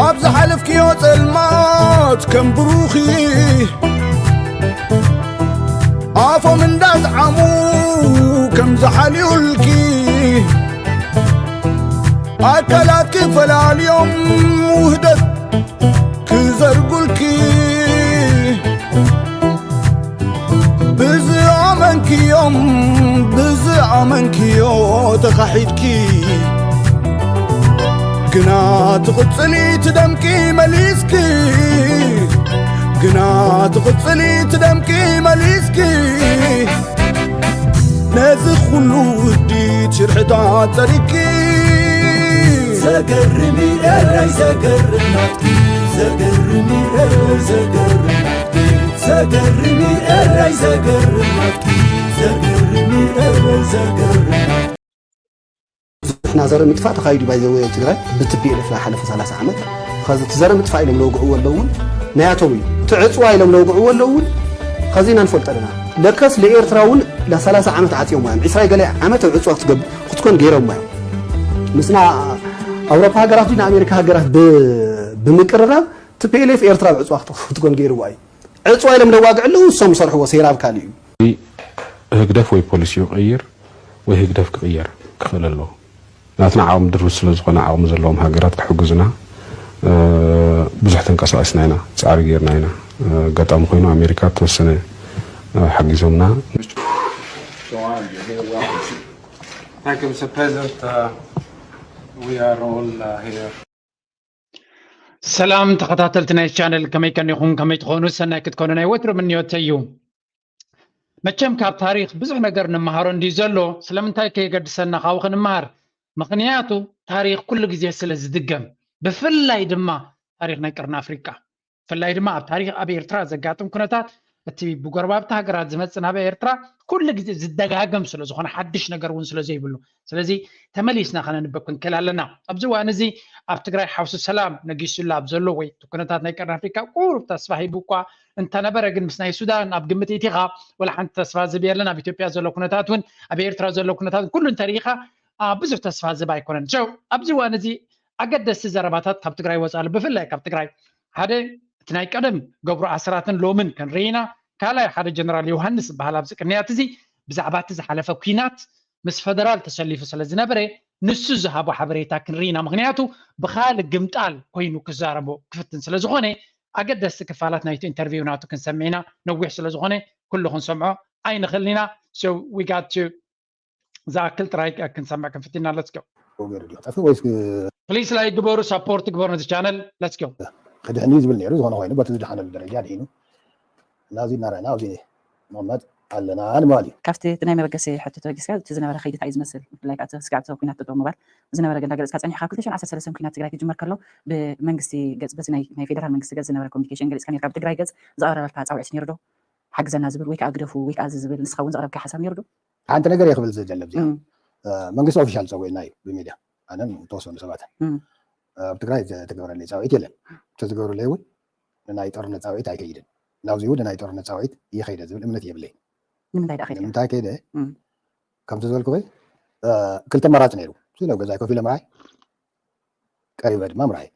ኣብ ዝሓለፍክዮ ጸልማት ከም ብሩኺ ኣፎም እንዳጥዓሙ ከም ዝሓልዩልኪ ኣካላት ክፈላልዮም ውህደት ክዘርጉልኪ ብዝኣመንክዮም ብዝኣመንክዮ ተኻሒድኪ ግና ትቕጽሊ ትደምቂ መሊስኪ ግና ትቕጽሊ ትደምቂ መሊስኪ ነዚ ኩሉ ውዲ ሽርሕታት ጸሪግኪ ዘገርም እዩ ኤረይ ዘገርም ናትኪ ዘገርም እዩ ኤረይ ዘገርም ናትኪ ዘገርም እዩ ኤረይ ዘገርም ናትኪ ዘገርም እዩ ኤረይ ዘገርም ናትኪ ብዙሕ ናይ ዘርኢ ምጥፋእ ተኻይዱ ባይዘወይ ኣብ ትግራይ ብትፒኤልኤፍ ዝሓለፈ ሰላሳ ዓመት ኸዚ እቲ ዘርኢ ምጥፋእ ኢሎም ለውግዕዎ ኣለዉ እውን ናያቶም እዩ እቲ ዕፅዋ ኢሎም ለውግዕዎ ኣለዉ እውን ኸዚ ኢና ንፈልጦ ኣለና ለከስ ለኤርትራ እውን ለ30 ዓመት ዓፅዮም እዮም ዕስራ ገለ ዓመት ኣብ ዕፅዋ ክትገብ ክትኮን ገይሮም እዮም ምስና ኣውሮፓ ሃገራት ንኣሜሪካ ሃገራት ብምቅርራብ ትፒኤልኤፍ ኤርትራ ኣብ ዕፅዋ ክትኮን ገይርዋ እዩ ዕፅዋ ኢሎም ለዋግዕ ኣለዉ እሶም ዝሰርሕዎ ሴራ ኣብ ካልእ እዩ ህግደፍ ወይ ፖሊሲኡ ክቕይር ወይ ህግደፍ ክቕየር ክኽእል ኣለዎ። ናትና ዓቕሚ ድሩት ስለ ዝኾነ ዓቕሚ ዘለዎም ሃገራት ክሕግዙና ብዙሕ ተንቀሳቒስና ኢና፣ ፃዕሪ ገይርና ኢና። ኣጋጣሚ ኮይኑ ኣሜሪካ ተወሰነ ሓጊዞምና። ሰላም ተኸታተልቲ ናይ ቻነል ከመይ ቀኒኹም ከመይ ትኾኑ ሰናይ ክትኮኑ ናይ ወትሩ ምንዮተይ እዩ መቸም ካብ ታሪኽ ብዙሕ ነገር ንምሃሮ እንድዩ ዘሎ ስለምንታይ ከየገድሰና ካብኡ ክንምሃር ምኽንያቱ ታሪኽ ኩሉ ግዜ ስለ ዝድገም ብፍላይ ድማ ታሪኽ ናይ ቅርኒ ኣፍሪቃ ብፍላይ ድማ ኣብ ታሪኽ ኣብ ኤርትራ ዘጋጥም ኩነታት እቲ ብጎረባብቲ ሃገራት ዝመጽእ ናብ ኤርትራ ኩሉ ግዜ ዝደጋገም ስለ ዝኾነ ሓድሽ ነገር እውን ስለ ዘይብሉ ስለዚ ተመሊስና ከነንበብ ክንክእል ኣለና። ኣብዚ እዋን እዚ ኣብ ትግራይ ሓውሲ ሰላም ነጊሱላ ኣብ ዘሎ ወይ እቲ ኩነታት ናይ ቀርኒ ኣፍሪካ ቁሩብ ተስፋ ሂቡ እኳ እንተነበረ ግን ምስ ናይ ሱዳን ኣብ ግምት ኢቲኻ ወላ ሓንቲ ተስፋ ዝብ የለን። ኣብ ኢትዮጵያ ዘሎ ኩነታት እውን ኣብ ኤርትራ ዘሎ ኩነታት እውን ኩሉ እንተርኢኻ ብዙሕ ተስፋ ዝብ ኣይኮነን። So ኣብዚ እዋን እዚ ኣገደስቲ ዘረባታት ካብ ትግራይ ወፃ ኣሎ ብፍላይ ካብ ትግራይ ሓደ እቲ ናይ ቀደም ገብሩ ኣስራትን ሎምን ክንርኢ ኢና። ካልኣይ ሓደ ጀነራል ዮሃንስ ዝበሃል ኣብዚ ቅንያት እዚ ብዛዕባ እቲ ዝሓለፈ ኲናት ምስ ፈደራል ተሰሊፉ ስለ ዝነበረ ንሱ ዝሃቦ ሓበሬታ ክንርኢ ኢና። ምኽንያቱ ብኻልእ ግምጣል ኮይኑ ክዛረቦ ክፍትን ስለ ዝኾነ ኣገደስቲ ክፋላት ናይቲ ኢንተርቪው ናቱ ክንሰምዕ ኢና። ነዊሕ ስለ ዝኾነ ኩሉ ክንሰምዖ ኣይንኽእልን ኢና። So we got to ዝኣክል ጥራይ ክንሰምዕ ክንፍትን ኢና። Let's go። Please like ግበሩ፣ support ግበሩ ነዚ ቻነል። Let's go። ክድሕን እዩ ዝብል ነይሩ። ዝኾነ ኮይኑ በቲ ዝደሓነሉ ደረጃ ድሒኑ ናብዚ እናረኣና ኣብዚ ንቕመጥ ኣለና ንምባል እዩ። ካብቲ እቲ ናይ መበገሲ ሕቶ ተበጊስካ እቲ ዝነበረ ከይዲ እንታይ እዩ ዝመስል? ብፍላይ ከዓ እቲ ስጋዕ ብሰብ ኩናት ጠጠው ምባል ዝነበረ ገንዳ ገለፅካ ፀኒሕካ ኣብ ክልተ ሽሕን ዓሰርተ ሰለስተን ኩናት ትግራይ ክጅመር ከሎ ብመንግስቲ ገፅ በዚ ናይ ናይ ፌደራል መንግስቲ ገፅ ዝነበረ ኮሚኒኬሽን ገሊፅካ ነርካ። ኣብ ትግራይ ገፅ ዝቐረበልካ ፃውዒት ነይሩ ዶ? ሓግዘና ዝብል ወይ ከዓ ግደፉ ወይ ከዓ እዚ ዝብል ንስኻ እውን ዘቕረብካ ሓሳብ ነይሩ ዶ? ሓንቲ ነገር እየ ክብል ዝደሊ ኣብዚኣ። መንግስቲ ኦፊሻል ፀዊዕና እዩ ብሚድያ ኣነን ዝተወሰኑ ሰባትን ኣብ ትግራይ ዝተገበረለይ ፃውዒት የለን። ተዝገበሩለይ እውን ንናይ ጦርነት ፃውዒት ኣይከይድን። ናብዚ እውን ንናይ ጦርነት ፃውዒት እየ ከይደ ዝብል እምነት የብለይን። ንምንታይ ደኣ ከይድካ? ንምንታይ ከይደ? ከምቲ ዝበልኩኺ ክልተ ኣማራፂ ነይሩ። ስለ ኣብ ገዛይ ኮፍ ኢለ ምርኣይ ቀሪበ ድማ ምርኣይ።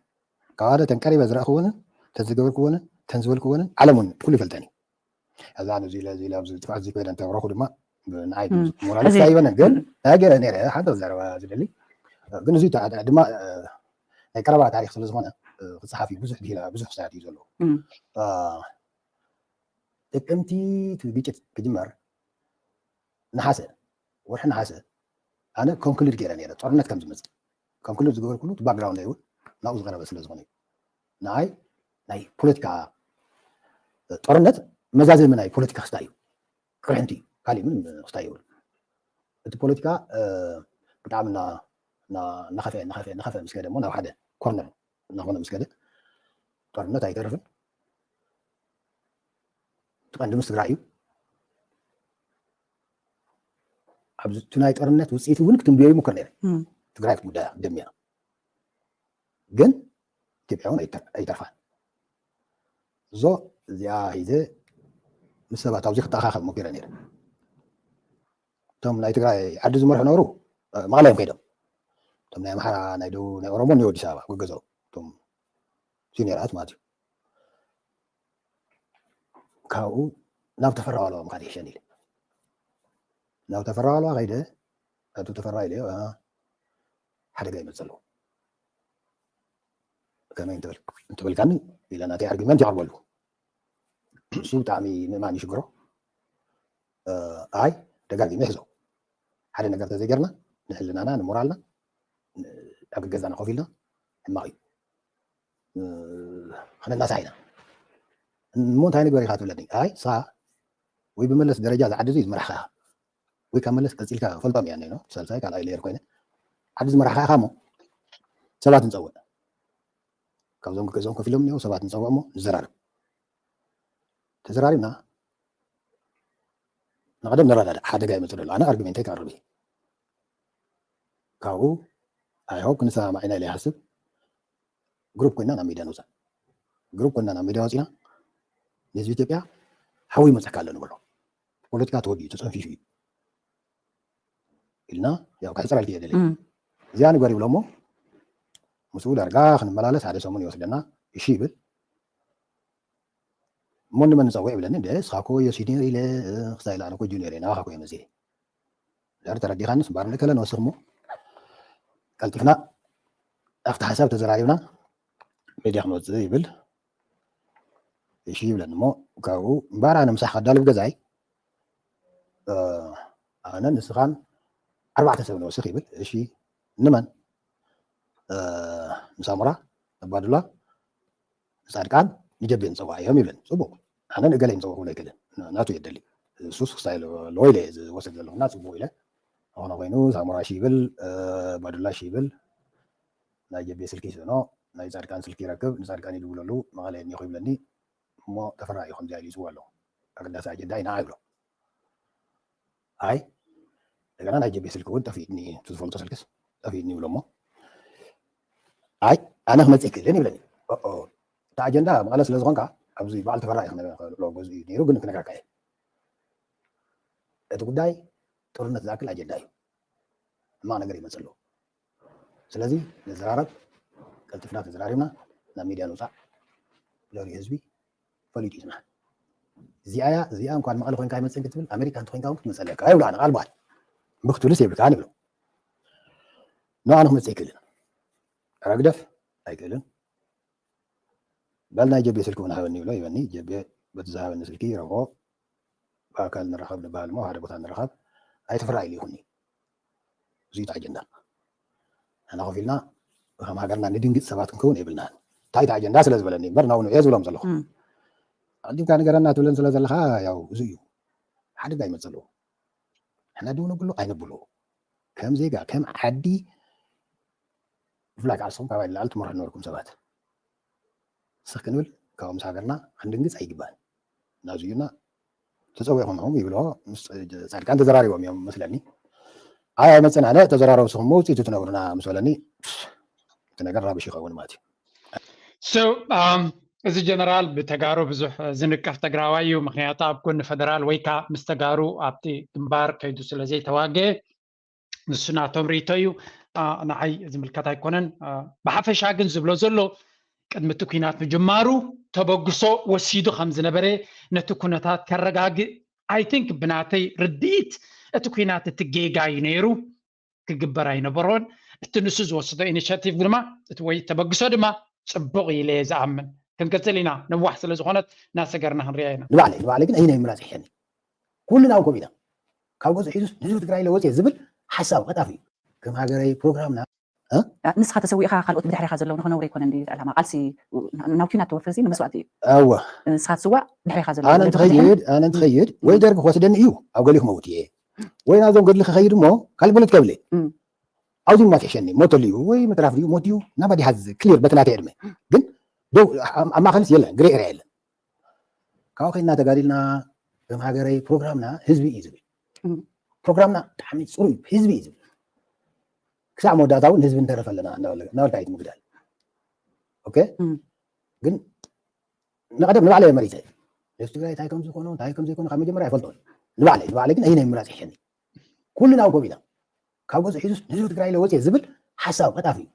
ካብ ሓደ ተን ቀሪበ ዝረእኽወንን ተን ዝገበርክወንን ተን ዝበልክወንን ዓለም እውን ኩሉ ይፈልጠን እዩ። እዛ ነዚ ኢለ እዚ ኢለ ኣብዚ ጥፍኣት እዚ ኮይነ እንተብረኹ ድማ ንዓይ ሞራል ኣይበነን። ግን ናይ ገለ ነይረ ሓንቲ ዘረባ ዝደሊ ግን እዚ ድማ ናይ ቀረባ ታሪክ ስለ ዝኾነ ክፀሓፍ እዩ ብዙሕ ድሂላ ብዙሕ ክሳያት እዩ ዘለዎ። ጥቅምቲ እቲ ግጭት ክጅመር ነሓሰ ወርሒ ነሓሰ ኣነ ኮንክሉድ ገይረ ነይረ ጦርነት ከም ዝመፅእ ኮንክሉድ ዝገበርኩሉ እቲ ባክግራውንድ እውን ናብኡ ዝቀረበ ስለ ዝኾነ እዩ። ንዓይ ናይ ፖለቲካ ጦርነት መዛዘሚ ናይ ፖለቲካ ክስታይ እዩ። ቅርሕንቲ እዩ። ካሊእ ምንም ክስታይ የብሉ። እቲ ፖለቲካ ብጣዕሚ እናኸፈ እናኸፈ እናኸፈ ምስ ከደ እሞ ናብ ሓደ ኮርነር እናኾነ ምስ ከደ ጦርነት ኣይተርፍን። እቲ ቀንዲ ምስ ትግራይ እዩ። ኣብዚ እቲ ናይ ጦርነት ውፅኢት እውን ክትንብዮ ይሙክር ነይረ። ትግራይ ክትጉዳያ ደሚያ ግን ኢትዮጵያ እውን ኣይተርፋን። እዞ እዚኣ ሒዘ ምስ ሰባት ኣብዚ ክተኣኻኸብ ሞኪረ ነይረ። እቶም ናይ ትግራይ ዓዲ ዝመርሑ ነበሩ መቐለ እዮም ከይዶም። እቶም ናይ ኣምሓራ፣ ናይ ደቡብ፣ ናይ ኦሮሞ እኒኦ ኣዲስ ኣበባ ገገዛው፣ እቶም ሲኒየራት ማለት እዩ። ካብኡ ናብ ተፈራ ዋልዋ ምኻድ ይሕሸኒ ኢለ። ናብ ተፈራ ዋልዋ ከይደ፣ ኣቶ ተፈራ ኢለዮ፣ "ኣ፣ ሓደጋ ይመጽእ ኣለዎ። ከመይ እንተበል-፣ እንተበልካኒ?" ኢለ ናተይ ኣርጊመንት የቕርበሉ። ንሱ ብጣዕሚ ምእማን ይሽግሮ። እ፣ ኣይ፣ ደጋጊመ ይሕዞ። ሓደ ነገር ተዘይገርና፣ ንሕልናና፣ ንሞራልና፣ ን-፣ ኣብ ገዛና ኮፍ ኢልና፣ ሕማቕ እዩ። እ፣ ክነናሳሕ ኢና። እሞ እንታይ ንግበር ኢኻ ትብለኒ? ኣይ፣ ንስኻ ወይ ብመለስ ደረጃ ዝዓዲ እዚ ዝመራሕኻ ኢኻ። ወይ ካብ መለስ ቀጺልካ ፈልጦም እያ እኒኦ፣ ሳልሳይ ካልኣይ ሌየር ኮይነ። ዓዲ ዝመራሕኻ ኢኻ እሞ ሰባት ንጸውዕ። ካብዞም ገዝኦም ከፊሎም እኒኦ ሰባት ንጸውዕ እሞ ንዘራረብ። ተዘራሪብና ንቐደም ንረዳዳእ፣ ሓደጋ ይመጽእ ኣሎ። ኣነ ኣርጊሜንተይ ከቕርብ እየ። ካብኡ ኣይ ሆፕ ክንሰማማዕ ኢና ኢለ ይሓስብ። ግሩፕ ኮይና ናብ ሚድያ ንውጻእ። ግሩፕ ኮይና ናብ ሚድያ ወጺና ንህዝቢ ኢትዮጵያ ሓዊ ይመጸካ ኣሎ ንበሎ። ፖለቲካ ተወዲኡ ተጸንፊፉ እዩ ኢልና ያው ከሕጽረልኪ እየ ደልየ። እም። እዚኣ ንገር ይብሎ እሞ ምስኡ ዳርጋ ክንመላለስ ሓደ ሰሙን ይወስደና። እሺ ይብል። እሞ ንመን ንጸውዕ ይብለኒ። እንደ ንስኻ እኮ ወዮ ሲኒየር ኢለ፣ እ፣ ክሳይ ኢለ ኣነ እኮ ጁኒየር እየ፣ ናባኻ እኮ እየ መጽየ። ድሕሪ ተረዲኻንስ እምበኣር ንእከለ ንወስኽ እሞ ቀልጢፍና ኣብቲ ሓሳብ ተዘራሪብና ሚድያ ክንወጽእ ይብል። እሺ ይብለኒ እሞ ካብኡ እምበኣር ኣነ ምሳሕ ከዳልብ ገዛይ፣ እ፣ ኣነ ንስኻን ኣርባዕተ ሰብ ንወስኽ ይብል። እሺ ንመን? እ፣ ንሳሞራ፣ ነባዱላ፣ ንጻድቃን፣ ንጀቤ ንጸውዓ እዮም ይብለኒ። ጽቡቕ። ኣነ ንእገለ ይምጸውዕ ክብሎ ኣይክእልን። ና-፣ ናቱ እየ ደሊ። እሱስ ክሳይ ኣለዎ ኢለ እየ ዝወስድ ዘለኹ እና ጽቡቕ ኢለ። ዝኾነ ኮይኑ ሳሞራ እሺ ይብል፣ እ፣ ባዱላ እሺ ይብል። ናይ ጀቤ ስልኪ ይስእኖ፣ ናይ ጻድቃን ስልኪ ይረክብ፣ ንጻድቃን ይድውለሉ፣ መቐለ እኒኹ ይብለኒ። እሞ ተፈራ እዩ ከምዚኣ ኢሉ ይጽውዕ ኣሎ። ኣገዳሲ ኣጀንዳ እዩ ንዓ ይብሎ። ኣይ፣ እንደገና ናይ ጀቤ ስልኪ እውን ጠፊእኒ፣ እቲ ዝፈልጦ ስልክስ ጠፊእኒ ይብሎ እሞ፣ ኣይ፣ ኣነ ክመጽእ ኣይክእልን ይብለኒ። ኦኦ፣ እቲ ኣጀንዳ መቐለ ስለ ዝኾንካ፣ ኣብዚ በዓል ተፈራ እዩ ክነግሮ፣ ገዝኡ እዩ ነይሩ፣ ግን ክነግረካ እየ። እቲ ጉዳይ ጦርነት ዝኣክል ኣጀንዳ እዩ። ሕማቕ ነገር ይመጽእ ኣሎ። ስለዚ ንዘራረብ፣ ቀልጢፍና ተዘራሪብና ናብ ሚድያ ንውጻእ። ለሪ ህዝቢ ፈሊጡ ይጽናሕ። እዚኣ እያ፣ እዚኣ እንኳን መቐለ ኮይንካ ኣይመጽእን ክትብል፣ ኣሜሪካ እንተኮይንካ እውን ክትመጸለካ ይብሉ። ኣነ ቃል በዓል ብክትብልስ የብልካን ይብሎ። ንኣነ ክመጽእ ኣይክእልን። ኧረ ግደፍ፣ ኣይክእልን። በል ናይ ጀቤ ስልኪ እውን ሃበኒ ይብሎ፣ ይበኒ። ጀቤ በቲ ዝሃበኒ ስልኪ ይረኽቦ። ብኣካል ንራኸብ ንበሃል እሞ ሓደ ቦታ ንራኸብ። ኣይትፍራህ ኢሉ ይኹኒ። እዚ እቲ ኣጀንዳ። ንሕና ኮፍ ኢልና ከም ሃገርና ንድንግጽ ሰባት ክንከውን የብልናን። እንታይ እቲ ኣጀንዳ ስለ ዝበለኒ እምበር ናው ንዑ እየ ዝብሎም ዘለኹ። እም። ኣቐዲምካ ንገረና ትብለን ስለ ዘለኻ ያው እዚ እዩ። ሓደጋ ይመጽእ ኣለዎ። ንሕና ደው ነብሎ ኣይነብሎ። ከም ዜጋ፣ ከም ዓዲ ብፍላይ ከዓ ንስኹም ካባይ ንላዕሊ ትመርሑ ነበርኩም ሰባት። ስኽ ክንብል ካብኡ ምስ ሃገርና ክንድንግጽ ኣይግባእን። ናዙ እዩና ተጸዊዕኹም ኢኹም ይብልዎ። ምስ ጻድቃን ተዘራሪቦም እዮም መስለኒ። ኣይ ኣይመጽእን ኣነ ተዘራረቡ ንስኹም እሞ ውጽኢቱ ትነግሩና ምስ በለኒ እቲ ነገር ራብሽ ይኸውን ማለት እዩ። So, um, እዚ ጀነራል ብተጋሩ ብዙሕ ዝንቀፍ ትግራዋይ እዩ። ምክንያቱ ኣብ ጎኒ ፈደራል ወይ ከዓ ምስ ተጋሩ ኣብቲ ግንባር ከይዱ ስለ ዘይተዋገ ንሱ ናቶም ርኢቶ እዩ። አ፣ ንዓይ ዝምልከት ኣይኮነን። አ፣ ብሓፈሻ ግን ዝብሎ ዘሎ ቅድሚ እቲ ኩናት ምጅማሩ ተበግሶ ወሲዱ ከም ዝነበረ ነቲ ኩነታት ከረጋግእ I think ብናተይ ርድኢት እቲ ኩናት እቲ ጌጋ እዩ ነይሩ። ክግበር ኣይነበሮን። እቲ ንሱ ዝወሰዶ ኢኒሽቲቭ ድማ እቲ ወይ ተበግሶ ድማ ጽቡቕ ኢለ እየ ዝኣምን። ክንቅጽል ኢና፣ ነዋሕ ስለ ዝኾነት እናሰገርና ክንሪኣ ኢና። ንባዕለይ ንባዕለይ ግን ኣይናይ ምራጽ ይሕሸኒ። ኩልና ኮሚና ካብ ገጹ ሒዙስ ንህዝቢ ትግራይ ለወጽ እየ ዝብል ሓሳብ ቀጣፊ እዩ። ከም ሃገራዊ ፕሮግራምና እ? ንስኻ ተሰዊእኻ ካልኦት ብድሕሪኻ ዘለዉ ንኸነብሩ ኣይኮነን ድዩ እቲ ዕላማ? ቃልሲ ናብ ኲናት ተወፈዚ ንመስዋእቲ እዩ። እወ ንስኻ ትስዋእ ድሕሪኻ ዘለዉ ኣነ ንብድሕሪ እንትኸይድ ኣነ እንትኸይድ ወይ ደርጊ ክወስደኒ እዩ ኣብ ገሊኡ ክመውት እየ ወይ ናብዞም ገድሊ ክኸይድ እሞ ካልእ ፖለቲካ የብለይ እም። ኣብዚ ድማ ትሕሸኒ ሞት ተልዩ ወይ ምትራፍ ድዩ ሞት እዩ ናብ ኣዲሓ ክሊር በቲ ናተይ ዕድመ ግን ደው ኣብ ማእኸልስ የለን ግሬ ኤርያ የለን ካብኡ ከይድና ተጋዲልና ከም ሃገረይ ፕሮግራምና ህዝቢ እዩ ዝብል እም። ፕሮግራምና ብጣዕሚ ፅሩ ህዝቢ እዩ ዝብል ክሳዕ መወዳእታ እውን ህዝቢ እንተረፈ ኣለና እናበልካ እዩ ምግዳል ኦኬ እም። ግን ንቐደም ንባዕለይ መሪፀ ህዝቢ ትግራይ እንታይ ከም ዝኾነ እንታይ ከም ዘይኮነ ካብ መጀመርያ ኣይፈልጦን ንባዕለይ ንባዕለይ ግን ኣይናይ ምራፅ ይሕሸኒ ኩልና ኮሚና ካብ ገፁ ሒዙስ ንህዝቢ ትግራይ ለወፅየ ዝብል ሓሳብ ቀጣፊ እዩ።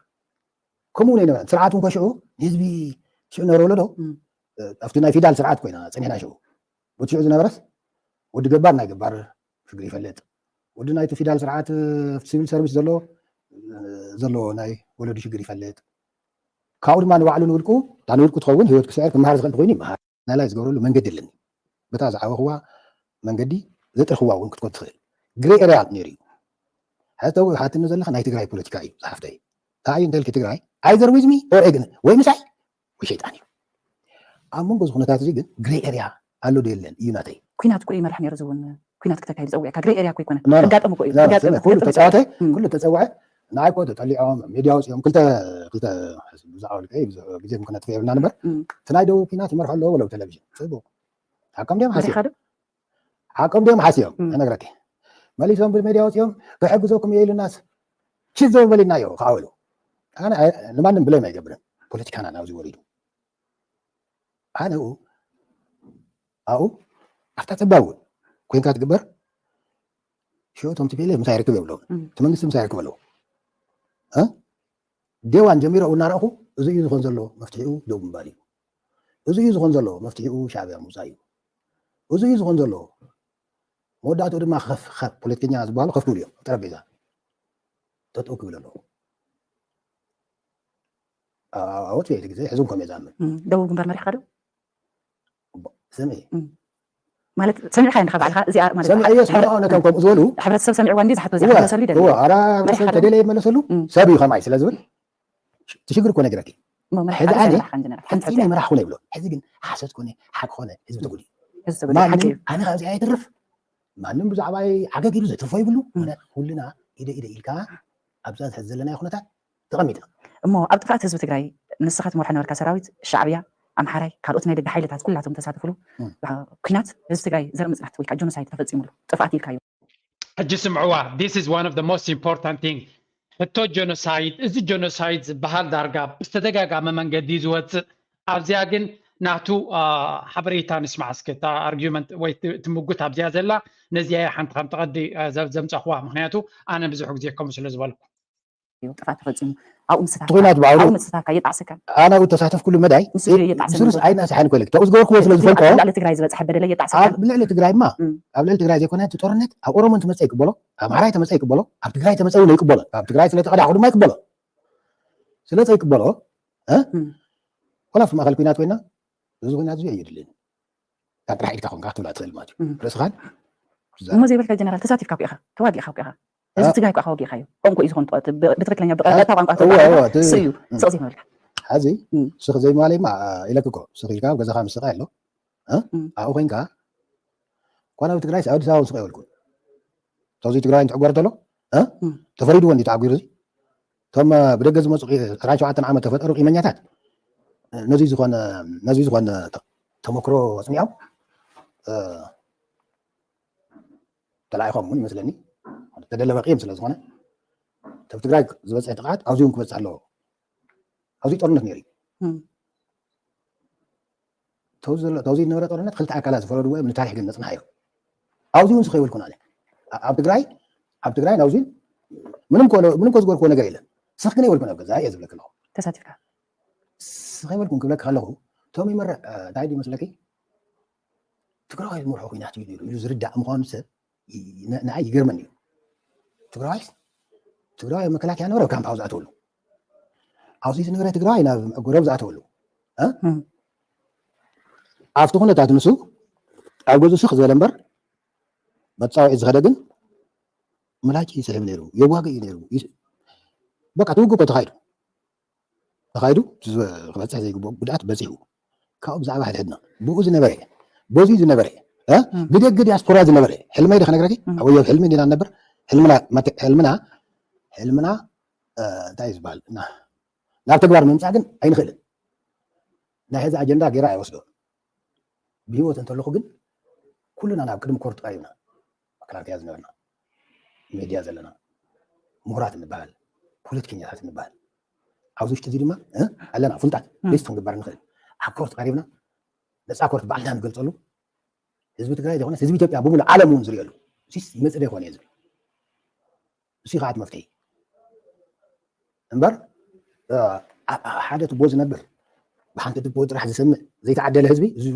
ከምኡ እውን ኣይነበረን። ስርዓት እውን ከሽዑ ንህዝቢ ሽዑ ነበረ ወለዶ ኣብቲ ናይ ፊዳል ስርዓት ኮይና ፀኒሕና ሽዑ። በቲ ሽዑ ዝነበረስ ወዲ ገባር ናይ ገባር ሽግር ይፈልጥ፣ ወዲ ናይቲ ፊዳል ስርዓት ሲቪል ሰርቪስ ዘሎ ዘለዎ ናይ ወለዱ ሽግር ይፈልጥ። ካብኡ ድማ ንባዕሉ ንውልቁ እታ ንውልቁ ትኸውን ህይወት ክስዕር ክመሃር ዝኽእል ተኮይኑ ይመሃር። ናላይ ዝገብረሉ መንገዲ ኣለኒ። በታ ዝዓበኽዋ መንገዲ ዘጥርኽዋ እውን ክትኮን ትኽእል ግሬ ኤርያ ነይሩ እዩ። ሕተው ሓትኒ ዘለኻ ናይ ትግራይ ፖለቲካ እዩ ዝሓፍተይ። እንታይ እዩ እንተልኪ ትግራይ either with me or against ወይ ምሳይ ወይ ሸይጣን እዩ። ኣብ መንጎ እዚ ኩነታት እዚ ግን ግሬ ኤርያ ኣሎ ዶ የለን እዩ ናተይ። ኩናት እኮ ይመርሕ ነይሩ። እዚ እውን ኩናት ክተካይድ ፀዊዕካ ግሬ ኤርያ እኮ ይኮነ ኣጋጠሙ እኮ እዩ። ኩሉ ተፃወተ ኩሉ ተፀወዐ ንዓይ እኮ ተጠሊዖም ሚድያ ወፂኦም ክልተ ክልተ ብዛዕባ ውልቀ ግዜ ምክነ ትፈ የብልና ነበር እቲ ናይ ደቡብ ኩናት ይመርሖ ኣለዎ ብለው ቴሌቪዥን ፅቡቅ ሓቆም ድዮም ሓስዮም ሓቆም ድዮም ሓስዮም እነግረኪ መሊሶም ብሜድያ ወፂኦም ክሕግዘኩም እየ ኢሉናስ ችት ዘበበልና እዮ ከዓ በሉ። ኣነ ንማንም ብሌም ኣይገብርን። ፖለቲካና ናብዚ ወሪዱ ኣነ ኣብኡ ኣብታ ፀባብ እውን ኮይንካ ትግበር ሽዑ እቶም ቲፒኤልኤፍ ምሳይ ርክብ የብሎም እቲ መንግስቲ ምሳይ ርክብ ኣለዎ day one ጀሚረ እናረእኹ እዚ እዩ ዝኾን ዘሎ መፍትሒኡ ደው ምባል እዩ እዚ እዩ ዝኾን ዘሎ መፍትሒኡ ሻዕብያ ምውፃእ እዩ እዚ እዩ ዝኾን ዘሎ መወዳእትኡ ድማ ፖለቲከኛ ዝበሃሉ ከፍ ክብሉ እዮም ጠረጴዛ ጠጠው ክብል ኣለዎ ኣወት ቤት ግዜ ሕዝም ኮም የዛምን ደቡብ ግንባር መሪሕካ ዶ ስምዒ ማለት ሰሚዕካ እንዲኻ ባዕልኻ እዚኣ ማለት ሰሚዐዮ ስለ ነቶም ከምኡ ዝበሉ ሕብረተሰብ ሰሚዕዋ እንዲ ዝሓቶ እዚኣ ክመለሰሉ ይደሊ እዋ ኣራ መሪሕካ ዶ? ተደለየ ይመለሰሉ ሰብ እዩ ከማይ ስለ ዝብል ትሽግር እኮ ነግረኪ እሞ መሪሕካ ሕዚ ዶ ኣነ ሰሚዕካ እንዲ ነራ ሓንቲ ሓንቲ ሓንቲኣ እያ። መራሕ ኮነ ይብሎ ሕዚ ግን ሓሰት ኮነ ሓቂ ኮነ ህዝቢ ተጉዲ ህዝቢ ተጉዲ ሓቂ ማንም እዩ ኣነ ካብዚኣ ይትርፍ ማንም ብዛዕባይ ዓገግ ኢሉ ዘትርፎ ይብሉ ምክንያቱ ኩልና ኢደ ኢደ ኢልካ ኣብዛ ሕዚ ዘለናዮ ኩነታት ተቐሚጥና። እሞ ኣብ ጥፍኣት ህዝቢ ትግራይ ንስኻ ትመርሖ ነበርካ ሰራዊት፣ ሻዕብያ፣ ኣምሓራይ፣ ካልኦት ናይ ደገ ሓይልታት ኩላቶም ተሳተፍሉ ኩናት ህዝቢ ትግራይ ዘርኢ ምፅናት ወይ ከዓ ጆኖሳይድ ተፈፂሙሉ ጥፍኣት ኢልካዮ። ሕጂ ስምዕዋ this is one of the most important thing ሕቶ ጆኖሳይድ እዚ ጆኖሳይድ ዝበሃል ዳርጋ ብዝተደጋጋመ መንገዲ ዝወፅእ ኣብዚኣ ግን ናቱ ሓበሬታ ንስማዕ እስኪ እታ ኣርጊመንት ወይ ትምጉት ኣብዚኣ ዘላ ነዚኣ ሓንቲ ከም ተቐዲ ዘምፀኽዋ ምክንያቱ ኣነ ብዙሕ ግዜ ከምኡ ስለ ዝበልኩ እዩ ጥፋት ተፈፂሙ ኣብኡ ምስታፍካ እቲ ኩናት ብዓውሩ ኣብኡ ምስታፍካ የጣዕሰካ ኣነ ኣብኡ ተሳተፍኩሉ መዳይ ንሱ እዩ የጣዕሰኒ ምስሉስ ዝብል። ኣይናሰሓን ኮለክ ተኡ ዝገበርኩዎ ስለ ዝፈልጦ ምስሉ ኣብ ልዕሊ ትግራይ ዝበፅሐ በደለ የጣዕሰካ ኣብ ልዕሊ ትግራይ እማ እም። ኣብ ልዕሊ ትግራይ ዘይኮነ እቲ ጦርነት ኣብ ኦሮሞ እንትመፀ ይቅበሎ ኣብ ኣምሓራይ ተመፀ ይቅበሎ ኣብ ትግራይ ተመፀ እውን ይቅበሎ ኣብ ትግራይ ስለ ተቐዳሕኩ ድማ ይቅበሎ ስለ ዘይቅበሎ እ? እም። ኮላ ኣብቲ ማእኸል ኩናት ኮይና እዚ ኩናት እዚ ኣየድልን ካብ ጥራሕ ኢድካ ኮንካ ክትብላ ትኽእል ማለት እዩ ርእስኻን እሞ ዘይበልካ ጀነራል ተሳቲፍካ እኮ ኢኻ ተዋጊእካ እኮ ኢኻ ህዝቢ ትግራይ እኮ ኢኻ ወጊእካዮ ቋንቋ እዩ ዝኾን ብትክክለኛ ብቀጥታ ቋንቋ ተዋጊእካ እሱ እዩ ስቕ ዘይመበልካ ሕዚ ስኽ ዘይማለይማ ኢለክ እኮ ስኽ ኢልካ ኣብ ገዛኻ ምስኻ ኣሎ ኣብኡ ኮይንካ ኳን ኣብ ትግራይ ኣብ ኣዲስ ኣበባ ስቕ የበልኩ ተዚ ትግራይ እንትሕጎር ተሎ ተፈሪድዎ እንዲ ተዓጒሩ እዚ እቶም ብደገ ዝመፁ ዕስራን ሸውዓተን ዓመት ተፈጠሩ ቂመኛታት ነዚ ዝኾነ ነዚ ዝኾነ ተመክሮ ኣፅኒዖም ተላኢኾም እውን ይመስለኒ ተደለበ ቂም ስለ ዝኾነ ኣብ ትግራይ ዝበፅሐ ጥቕዓት ኣብዚ እውን ክበፅሕ ኣለዎ ኣብዚ ጦርነት ነይሩ እዩ ተውዚ ዝነበረ ጦርነት ክልተ ኣካላት ዝፈረድዎ እዮም ንታሪክ ግን ነፅንሓዮ ኣብዚ እውን ስኸ ይበልኩን ኣነ ኣብ ትግራይ ኣብ ትግራይ ናብዚ ምንም ምንም ኮ ዝገርክዎ ነገር የለን ስኽ ግን ይበልኩን ኣብ ገዛ እየ ዝብለክ ኣለኹ ተሳቲፍካ ስኸ ይበልኩን ክብለክ ከለኹ ቶም ይመርሕ እንታይ ድዩ መስለኪ ትግራዋይ ዝመርሖ ኩናት እዩ ነይሩ ኢሉ ዝርዳእ ምዃኑ ሰብ ንዓይ ይገርመኒ እዩ ትግራዋይ ትግራዋይ መከላከያ ነበረ ካምፕ ዝኣተወሉ ኣብዚ ዝነበረ ትግራዋይ ናብ ጎረብ ዝኣተወሉ ኣብቲ ኩነታት ንሱ ኣብ ገዙ ስኽ ዝበለ እምበር መፃውዒ ዝኸደ ግን ምላጭ ይስሕብ ነይሩ የዋግእ እዩ ነይሩ በቃ ትውግእ እኮ ተኻይዱ ተኻይዱ ክበፅሕ ዘይግብኦ ጉድኣት በፂሑ ካብኡ ብዛዕባ ሕድሕድና ብኡ ዝነበረ በዚ ዝነበረ ብደገ ዲያስፖራ ዝነበረ ሕልመይ ዶ ክነግረኪ ኣበዮ ሕልሚ እንዲና ንነብር ሕልምና ሕልምና ሕልምና እንታይ እዩ ዝበሃል ናብ ተግባር ምምፃእ ግን ኣይንኽእልን ናይ ሕዚ ኣጀንዳ ገይራ ኣይወስዶ ብህይወት እንተለኹ ግን ኩልና ናብ ቅድሚ ኮርት ቀሪብና መከላከያ ዝነበርና ሜድያ ዘለና ምሁራት እንበሃል ፖለቲከኛታት እንበሃል ኣብዚ ውሽጢ እዚ ድማ ኣለና ፍሉጣት ሊስት ክንግበር ንኽእል ኣብ ኮርት ቀሪብና ነፃ ኮርት ባዕልና ንገልፀሉ ህዝቢ ትግራይ ዘይኮነስ ህዝቢ ኢትዮጵያ ብምሉ ዓለም እውን ዝሪእሉ እሲስ ይመፅእ ዶ ይኮነ እየ ዝብል እሱ ከዓ እቲ መፍትሒ እምበር፣ እ፣ ኣብ ሓደ ትቦ ዝነብር፣ ብሓንቲ ትቦ ጥራሕ ዝሰምዕ ዘይተዓደለ ህዝቢ፣ እዚ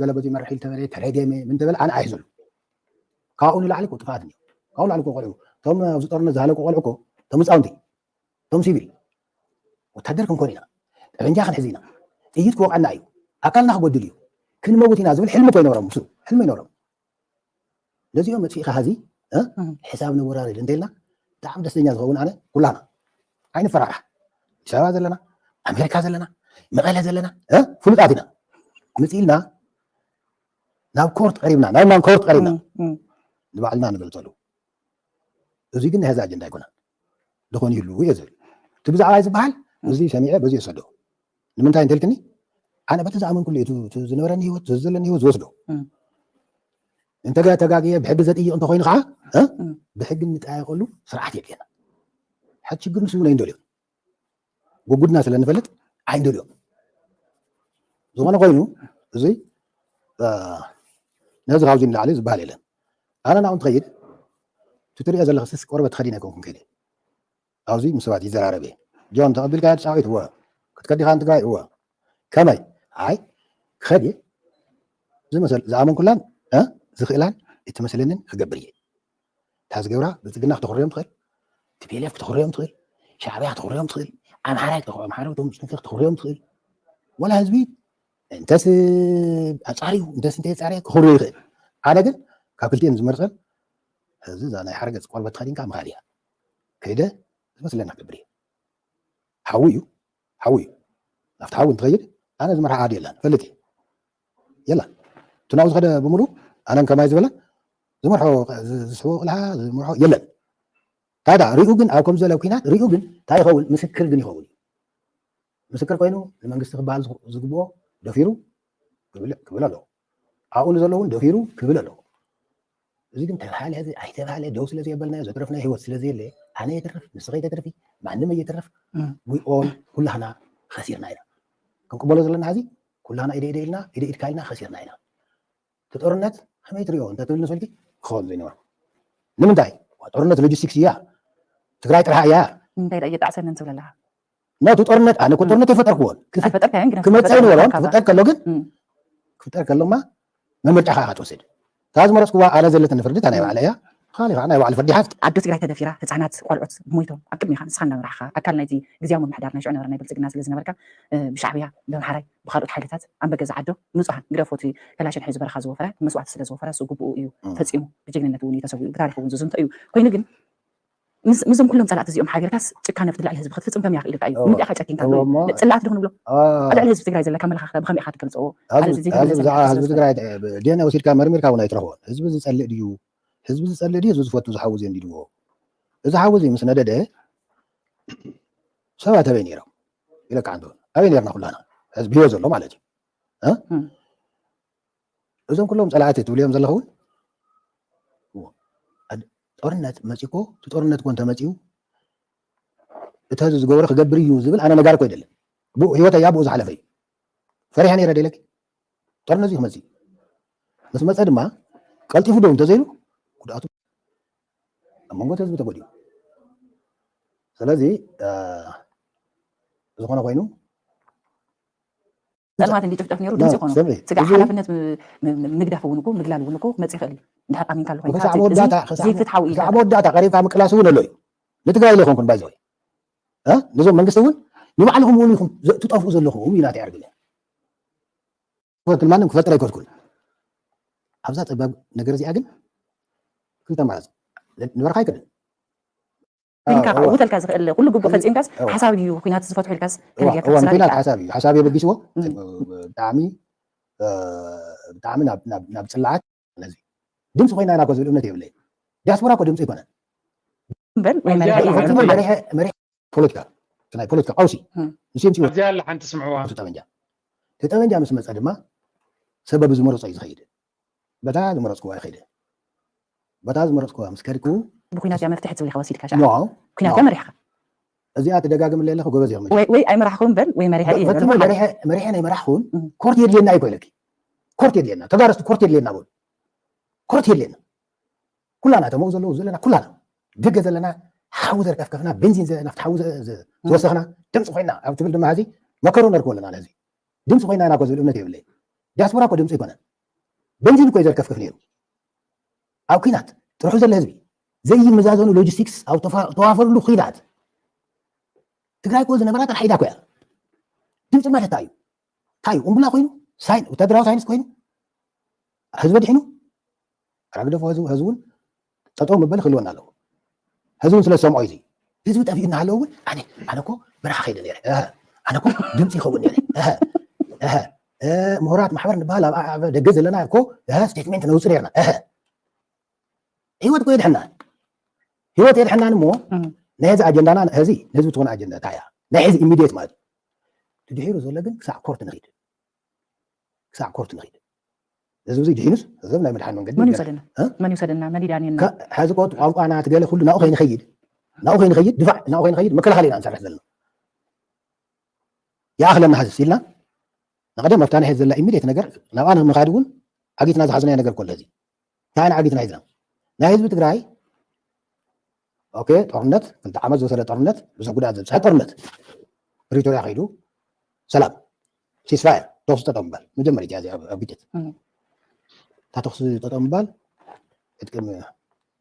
ገለ በዚ መርሒ ተበለ፣ ተረገመ፣ ምን ተበለ፣ ኣነ ኣይሕዘሉ። ካብኡ ንላዕሊ እኮ ጥፍኣት እኒኦ። ካብኡ ንላዕሊ እኮ ቆልዑ፣ እቶም ኣብዚ ጦርነት ዝሃለቁ ቆልዑ እኮ፣ እቶም ህፃውንቲ፣ እቶም ሲቪል፣ ወታደር ክንኮን ኢና፣ ጠበንጃ ክንሕዝ ኢና፣ ጥይት ክወቕዐና እዩ፣ ኣካልና ክጎድል እዩ፣ ክንመውት ኢና ዝብል ሕልሚ እኮ ይነበሮም፣ እሱ ሕልሚ ይነበሮም። ነዚኦም መጥፊእካ ሀዚ፣ እ? እም። ሕሳብ ነወራርድ እንተልና ብጣዕሚ ደስተኛ ዝኸውን ኣነ ኩላና። ኣይንፈራራሕ። ኣዲስ ኣበባ ዘለና፣ ኣሜሪካ ዘለና፣ መቐለ ዘለና፣ እ? ፍሉጣት ኢና። ምጽኢልና ናብ ኮርት ቀሪብና፣ ናይ ማን ኮርት ቀሪብና? እም፣ እም። ንባዕልና ንገልጸሉ። እዚ ግን ናይ ሀዚ ኣጀንዳ ኣይኮነን። ዝኾን ይህሉ እየ ዝብል። እቲ ብዛዕባ ዝበሃል፣ እም። እዚ ሰሚዐ፣ በዚ የሰዶ። ንምንታይ እንተልክኒ፣ ኣነ በቲ ዝኣመንኩሉ እዩ፣ እቲ፣ እቲ ዝነበረኒ ህይወት፣ እቲ ዘለኒ ህይወት ዝወስዶ። እም። እንተ ተጋግየ ብሕጊ ዘጥይቕ እንተኾይኑ ከዓ፣ እ? እም። ብሕጊ እንጠያየቐሉ ስርዓት የድልየና። ሕጂ ችግር ንሱ እውን ኣይንደልዮን። ጉጉድና ስለ ንፈልጥ ኣይንደልዮን። ዝኾነ ኮይኑ፣ እዚ፣ እ፣ ነዚ ካብዚ ንላዕሊ ዝበሃል የለን። ኣነ ናብኡ እንትኸይድ፣ እቲ ትሪኦ ዘለኻ ስስ ቆርበት ተኸዲነ ኣይኮንኩን ከይደ። ኣብዚ ምስ ሰባት ይዘራረብ እየ። ጆን፣ ተቐቢልካዮ ጻዊት? እወ። ክትከድ ዲኻ ንትግራይ? እወ። ከመይ? ኣይ፣ ክኸድ እየ። ዝመሰል-፣ ዝኣመንኩላን፣ እ? ዝኽእላን እትመስለንን ክገብር እየ። እታ ዝገብራ ብልጽግና ክተኽርዮም ትኽእል፣ ቲ ፒ ኤል ኤፍ ክተኽርዮም ትኽእል፣ ሻዕብያ ክተኽርዮም ትኽእል፣ ኣምሓራይ ክተኽ-፣ ኣምሓራይ እቶም ጽንፈ ክተኽርዮም ትኽእል። ወላ ህዝቢ እንተስ ኣጻርዩ፣ እንተስ እንተየጻረየ ክኽርዮ ይኽእል። ኣነ ግን ካብ ክልቲኦም ዝመርጸን እዚ እዛ ናይ ሓርገጽ ቆርበት ተኸዲንካ ምኻድ እያ። ከይደ ዝመስለና ክገብር እየ። ሓዊ እዩ፣ ሓዊ እዩ። ናብቲ ሓዊ እንትኸይድ ኣነ ዝመርሓ ዓዲ የላን፣ ፈልጥ እየ። የላን። እቲ ናብኡ ዝኸደ ብምሉእ ኣነን ከማይ ዝበለን ዝመርሖ፣ ዝ-፣ ዝስሕቦ ቆልዓ ዝመርሖ የለን። ታዲያ ሪኡ ግን ኣብ ከምዚ ዝበለ ኩናት ሪኡ ግን እንታይ ይኸውን? ምስክር ግን ይኸውን እዩ። ምስክር ኮይኑ ንመንግስቲ ክበሃል ዝግ-፣ ዝግብኦ ደፊሩ ክብል፣ ክብል ኣለዎ። ኣብኡ ንዘሎ እውን ደፊሩ ክብል ኣለዎ። እዚ ግን ተባሃለ እዚ ኣይተባሃለ ደው ስለ ዘየበልናዮ ዘትረፍናዮ ህይወት ስለ ዘየለ ኣነ የትርፍ ንስኸ ይተትርፊ ማንም እየትርፍ እም። We all ኩላህና ኸሲርና ኢና። ክንቅበሎ ዘለና ሕዚ ኩላህና ኢደ ኢደ ኢልና ኢደ ኢድካ ኢልና ኸሲርና ኢና። እቲ ጦርነት ከመይ ትሪኦ እንተ ትብል ንስልኪ ክኸውን ዘይነበሮ ንምንታይ? ዋ ጦርነት ሎጂስቲክስ እያ ትግራይ ጥራሕ እያ። እንታይ ደኣ እየጣዕሰኒ ትብል ኣለኻ? ናቱ ጦርነት ኣነ እኮ እም። ጦርነት የፈጠርክዎን ክፍ-፣ ኣይፈጠርካዮን ግን ክመፀ ኣይነበሮን ክፈጠር ከሎ ግን እም። ክፍጠር ከሎማ መመርጫ ከዓ ክትወስድ እታ ዝመረፅክዋ ኣነ ዘለትኒ ፍርዲ እታ ናይ ባዕለ እያ። ካሊእ ከዓ ናይ ባዕሉ ፍርዲ ሓዝ። ኣዶ ትግራይ ተደፊራ ህፃናት ቆልዑት ሞይቶም ኣብ ቅድሚኻ ንስኻ እንዳመራሕኻ ኣካል ናይቲ ግዜያዊ ምምሕዳር ናይ ሽዑ ነበረ ናይ ብልፅግና ስለ ዝነበርካ እ፣ ብሻዕብያ ብምሓራይ ብካልኦት ሓይልታት ኣብ በገዛ ዓዶ ንፁሃን ግደፎ እቲ ከላሽን ሒዙ በረኻ ዝወፈረ መስዋእቲ ስለ ዝወፈረ እሱ ግብኡ እዩ እም። ፈፂሙ ብጅግንነት እውን እዩ ተሰዊኡ ብታሪክ እውን ዝዝንቶ እዩ ኮይኑ ግን ምስ- ምስዞም ኩሎም ፀላእቲ እዚኦም ሓቢርካስ ጭካነ ብቲ ልዕሊ ህዝቢ ክትፍፅም ከመይ ኣኽኢሉካ እዩ እዎ። ንምንታይ ኢኻ ጨኪንካ እዎ እሞ- ፅላኣት ዶ ክንብሎ አ- ኣብ ልዕሊ ህዝቢ ትግራይ ዘለካ ኣመለኻኽታ ብኸመይ ኢኻ ትገልፅኦ ኣብዚ ኣብዚ ብዛዕባ ህዝቢ ትግራይ ዲ ዲ ኤን ኤ ወሲድካ መርሚርካ እውን ኣይትረኽቦን ህዝቢ ዝፀልእ ድዩ ህዝቢ ዝፀልእ ድዩ ህዝቢ ዝፈቱ ዝሓዊ ዘንዲድዎ እዚ ሓዊ እዚ ምስ ነደደ ሰባት ኣበይ ነይሮም ኢለካ እንዶ ኣበይ ነርና ኩላና ህዝቢ ህይወት ዘሎ ማለት እዩ እ? እም። እዞም ኩሎም ፀላእቲ ትብልዮም ዘለኹ እውን ጦርነት መፂኮ እቲ ጦርነት ኮ እንተመፂኡ እቲ ዝገበሮ ክገብር እዩ ዝብል ኣነ ነጋሪ ኮ ኣይደለን ብኡ ህይወት እያ ብኡ ዝሓለፈ እዩ ፈሪሐ ነይረ ደለኪ ጦርነት እዩ ክመፅእ እዩ ምስ መፀ ድማ ቀልጢፉ ደው እንተዘይሉ ጉድኣቱ ኣብ መንጎ ህዝቢ ተጎዲኡ ስለዚ ዝኾነ ኮይኑ ፀልማት እንዲጭፍጨፍ ነይሩ ድምፂ ይኮኑ ስጋዕ ሓላፍነት ምግዳፍ እውን እኮ ምግላል እውን እኮ ክመፅእ ይኽእል እዩ እንድሕር ኣሚንካ ኣለኮ ዘይፍትሓዊ እዩ መወዳእታ ቀሪብካ ምቅላስ እውን ኣሎ እዩ ንትግራይ ኢለ ይኮንኩን ባይዘወይ ነዞም መንግስቲ እውን ንባዕልኹም እውን ኢኹም ትጠፍኡ ዘለኹም እዩ ናተይ ኣርግለ ክፈትል ማንም ክፈጥር ኣይከድኩን ኣብዛ ፀባብ ነገር እዚኣ ግን ክልተ ኣማራፂ ንበርካ ኣይክድን ኮይንካ ካብኡ ተልካ ዝኽእል ኩሉ ግቡእ ፈፂምካስ ሓሳብ እዩ ኩናት ዝፈትሑ ኢልካስ ከነገርካ ትስራዕ ኩናት ሓሳብ እዩ ሓሳብ የበጊስዎ ብጣዕሚ ብጣዕሚ ናብ ፅላዓት ነዚ ድምፂ ኮይና ኢና ዝብል እምነት የብለይ ዲያስፖራ እኮ ድምፂ ይኮነን እምበር ወይ መሪሕ መሪሕ መሪሕ ፖለቲካ ናይ ፖለቲካ ቀውሲ ንስም ኣብዚኣ ኣላ ሓንቲ ስምዕዋ ጠበንጃ እቲ ጠበንጃ ምስ መፀ ድማ ሰብ በብዝመረፆ እዩ ዝኸይድ በታ ዝመረፅክዋ ይኸይደ በታ ዝመረፅክዋ ምስ ከድኩ ብኩናት እያ መፍትሒ ትብል ኢኻ ወሲድካ ሸዓ ኩናት እያ መሪሕኻ እዚኣ ትደጋግምለ ኣለኹ ጎበዝ እዮም ወይ ኣይመራሕኹን በል ወይ መሪሐ እየ በቲ መሪሐ መሪሐን ኣይመራሕኹን ኮርት የድልየና ኣይኮ ኢለኪ ኮርት የድልየና ተጋረስቲ ኮርት የድልየና በሉ ኮርት የድልየና ኩላና ተመው ዘለዉ ዘለና ኩላና ደገ ዘለና ሓዊ ዘርከፍከፍና፣ ቤንዚን ናፍቲ ሓዊ ዝወሰኽና ድምፂ ኮይና ኣብ ትብል ድማ ሕዚ መከሩ ነርክቦ ኣለና። ነዚ ድምፂ ኮይና ኢና እኮ ዝብል እምነት የብለይ። ዲያስፖራ እኮ ድምፂ ኣይኮነን፣ ቤንዚን እኮ እዩ ዘርከፍክፍ ነይሩ። ኣብ ኩናት ጥርሑ ዘሎ ህዝቢ ዘይመዛዘኑ ሎጂስቲክስ ኣብ ተዋፈርሉ ኩናት ትግራይ እኮ ዝነበራ ጥራሕ ኢዳ እኮ እያ። ድምፂ ማለት እንታይ እዩ? እንታይ እዩ? ቁምቡላ ኮይኑ፣ ወታደራዊ ሳይንስ ኮይኑ፣ ህዝቢ ድሒኑ ኣራግደፎ ህዝቢ እውን ጠጠው ምበል ክህልወና ኣለዎ። ህዝቢ እውን ስለ ዝሰምዖ እዩ። ህዝቢ ጠፊኡ እናሃለወ እውን ኣነ ኣነ እኮ በረኻ ከይደ ነይረ፣ ኣነ እኮ ድምፂ ይኸውን ነይረ፣ ምሁራት ማሕበር ንበሃል ኣብ ደገ ዘለና እኮ ስቴትሜንት ነውፅእ ነርና። ህይወት እኮ የድሕናን፣ ህይወት የድሕናን እሞ ናይ ሕዚ ኣጀንዳና ሕዚ ንህዝቢ ትኾነ ኣጀንዳ እንታይ እያ? ናይ ሕዚ ኢሚዲየት ማለት እዩ። ድሒሩ ዘሎ ግን ክሳዕ ኮርት ንኺድ፣ ክሳዕ ኮርት ንኺድ። ህዝቢ እዚ ድሒኑስ ህዝብ ናይ ምድሓን መንገዲ መን ይውሰደና? መን ይውሰደና? መን ይዳንየና? ሕዚ ቆ ቋንቋና ትገለ ኩሉ ናብኡ ከይንኸይድ፣ ናብኡ ከይንኸይድ፣ ድፋዕ ናብኡ ከይንኸይድ መከላኸሊ ኢና ንሰርሕ ዘለና። ይኣኽለና ሕዚ ኢልና ንቐደም ኣብታ ናይ ሕዚ ዘላ ኢሚዲየት ነገር ናብኣ ንምኻድ እውን ዓጊትና ዝሓዝናዮ ነገር ኮሎ ሕዚ እንታይ ዓይነት ዓጊትና ሒዝና ናይ ህዝቢ ትግራይ ኦኬ፣ ጦርነት ክልተ ዓመት ዝወሰደ ጦርነት ብዙሕ ጉድኣት ዘብፅሐ ጦርነት ፕሪቶሪያ ከይዱ ሰላም ሲስፋየር ተኩሲ ጠጠው ምባል መጀመሪያ እዚ ኣብ ግጭት እታ ተኩሲ ጠጠው ምባል ዕጥቅም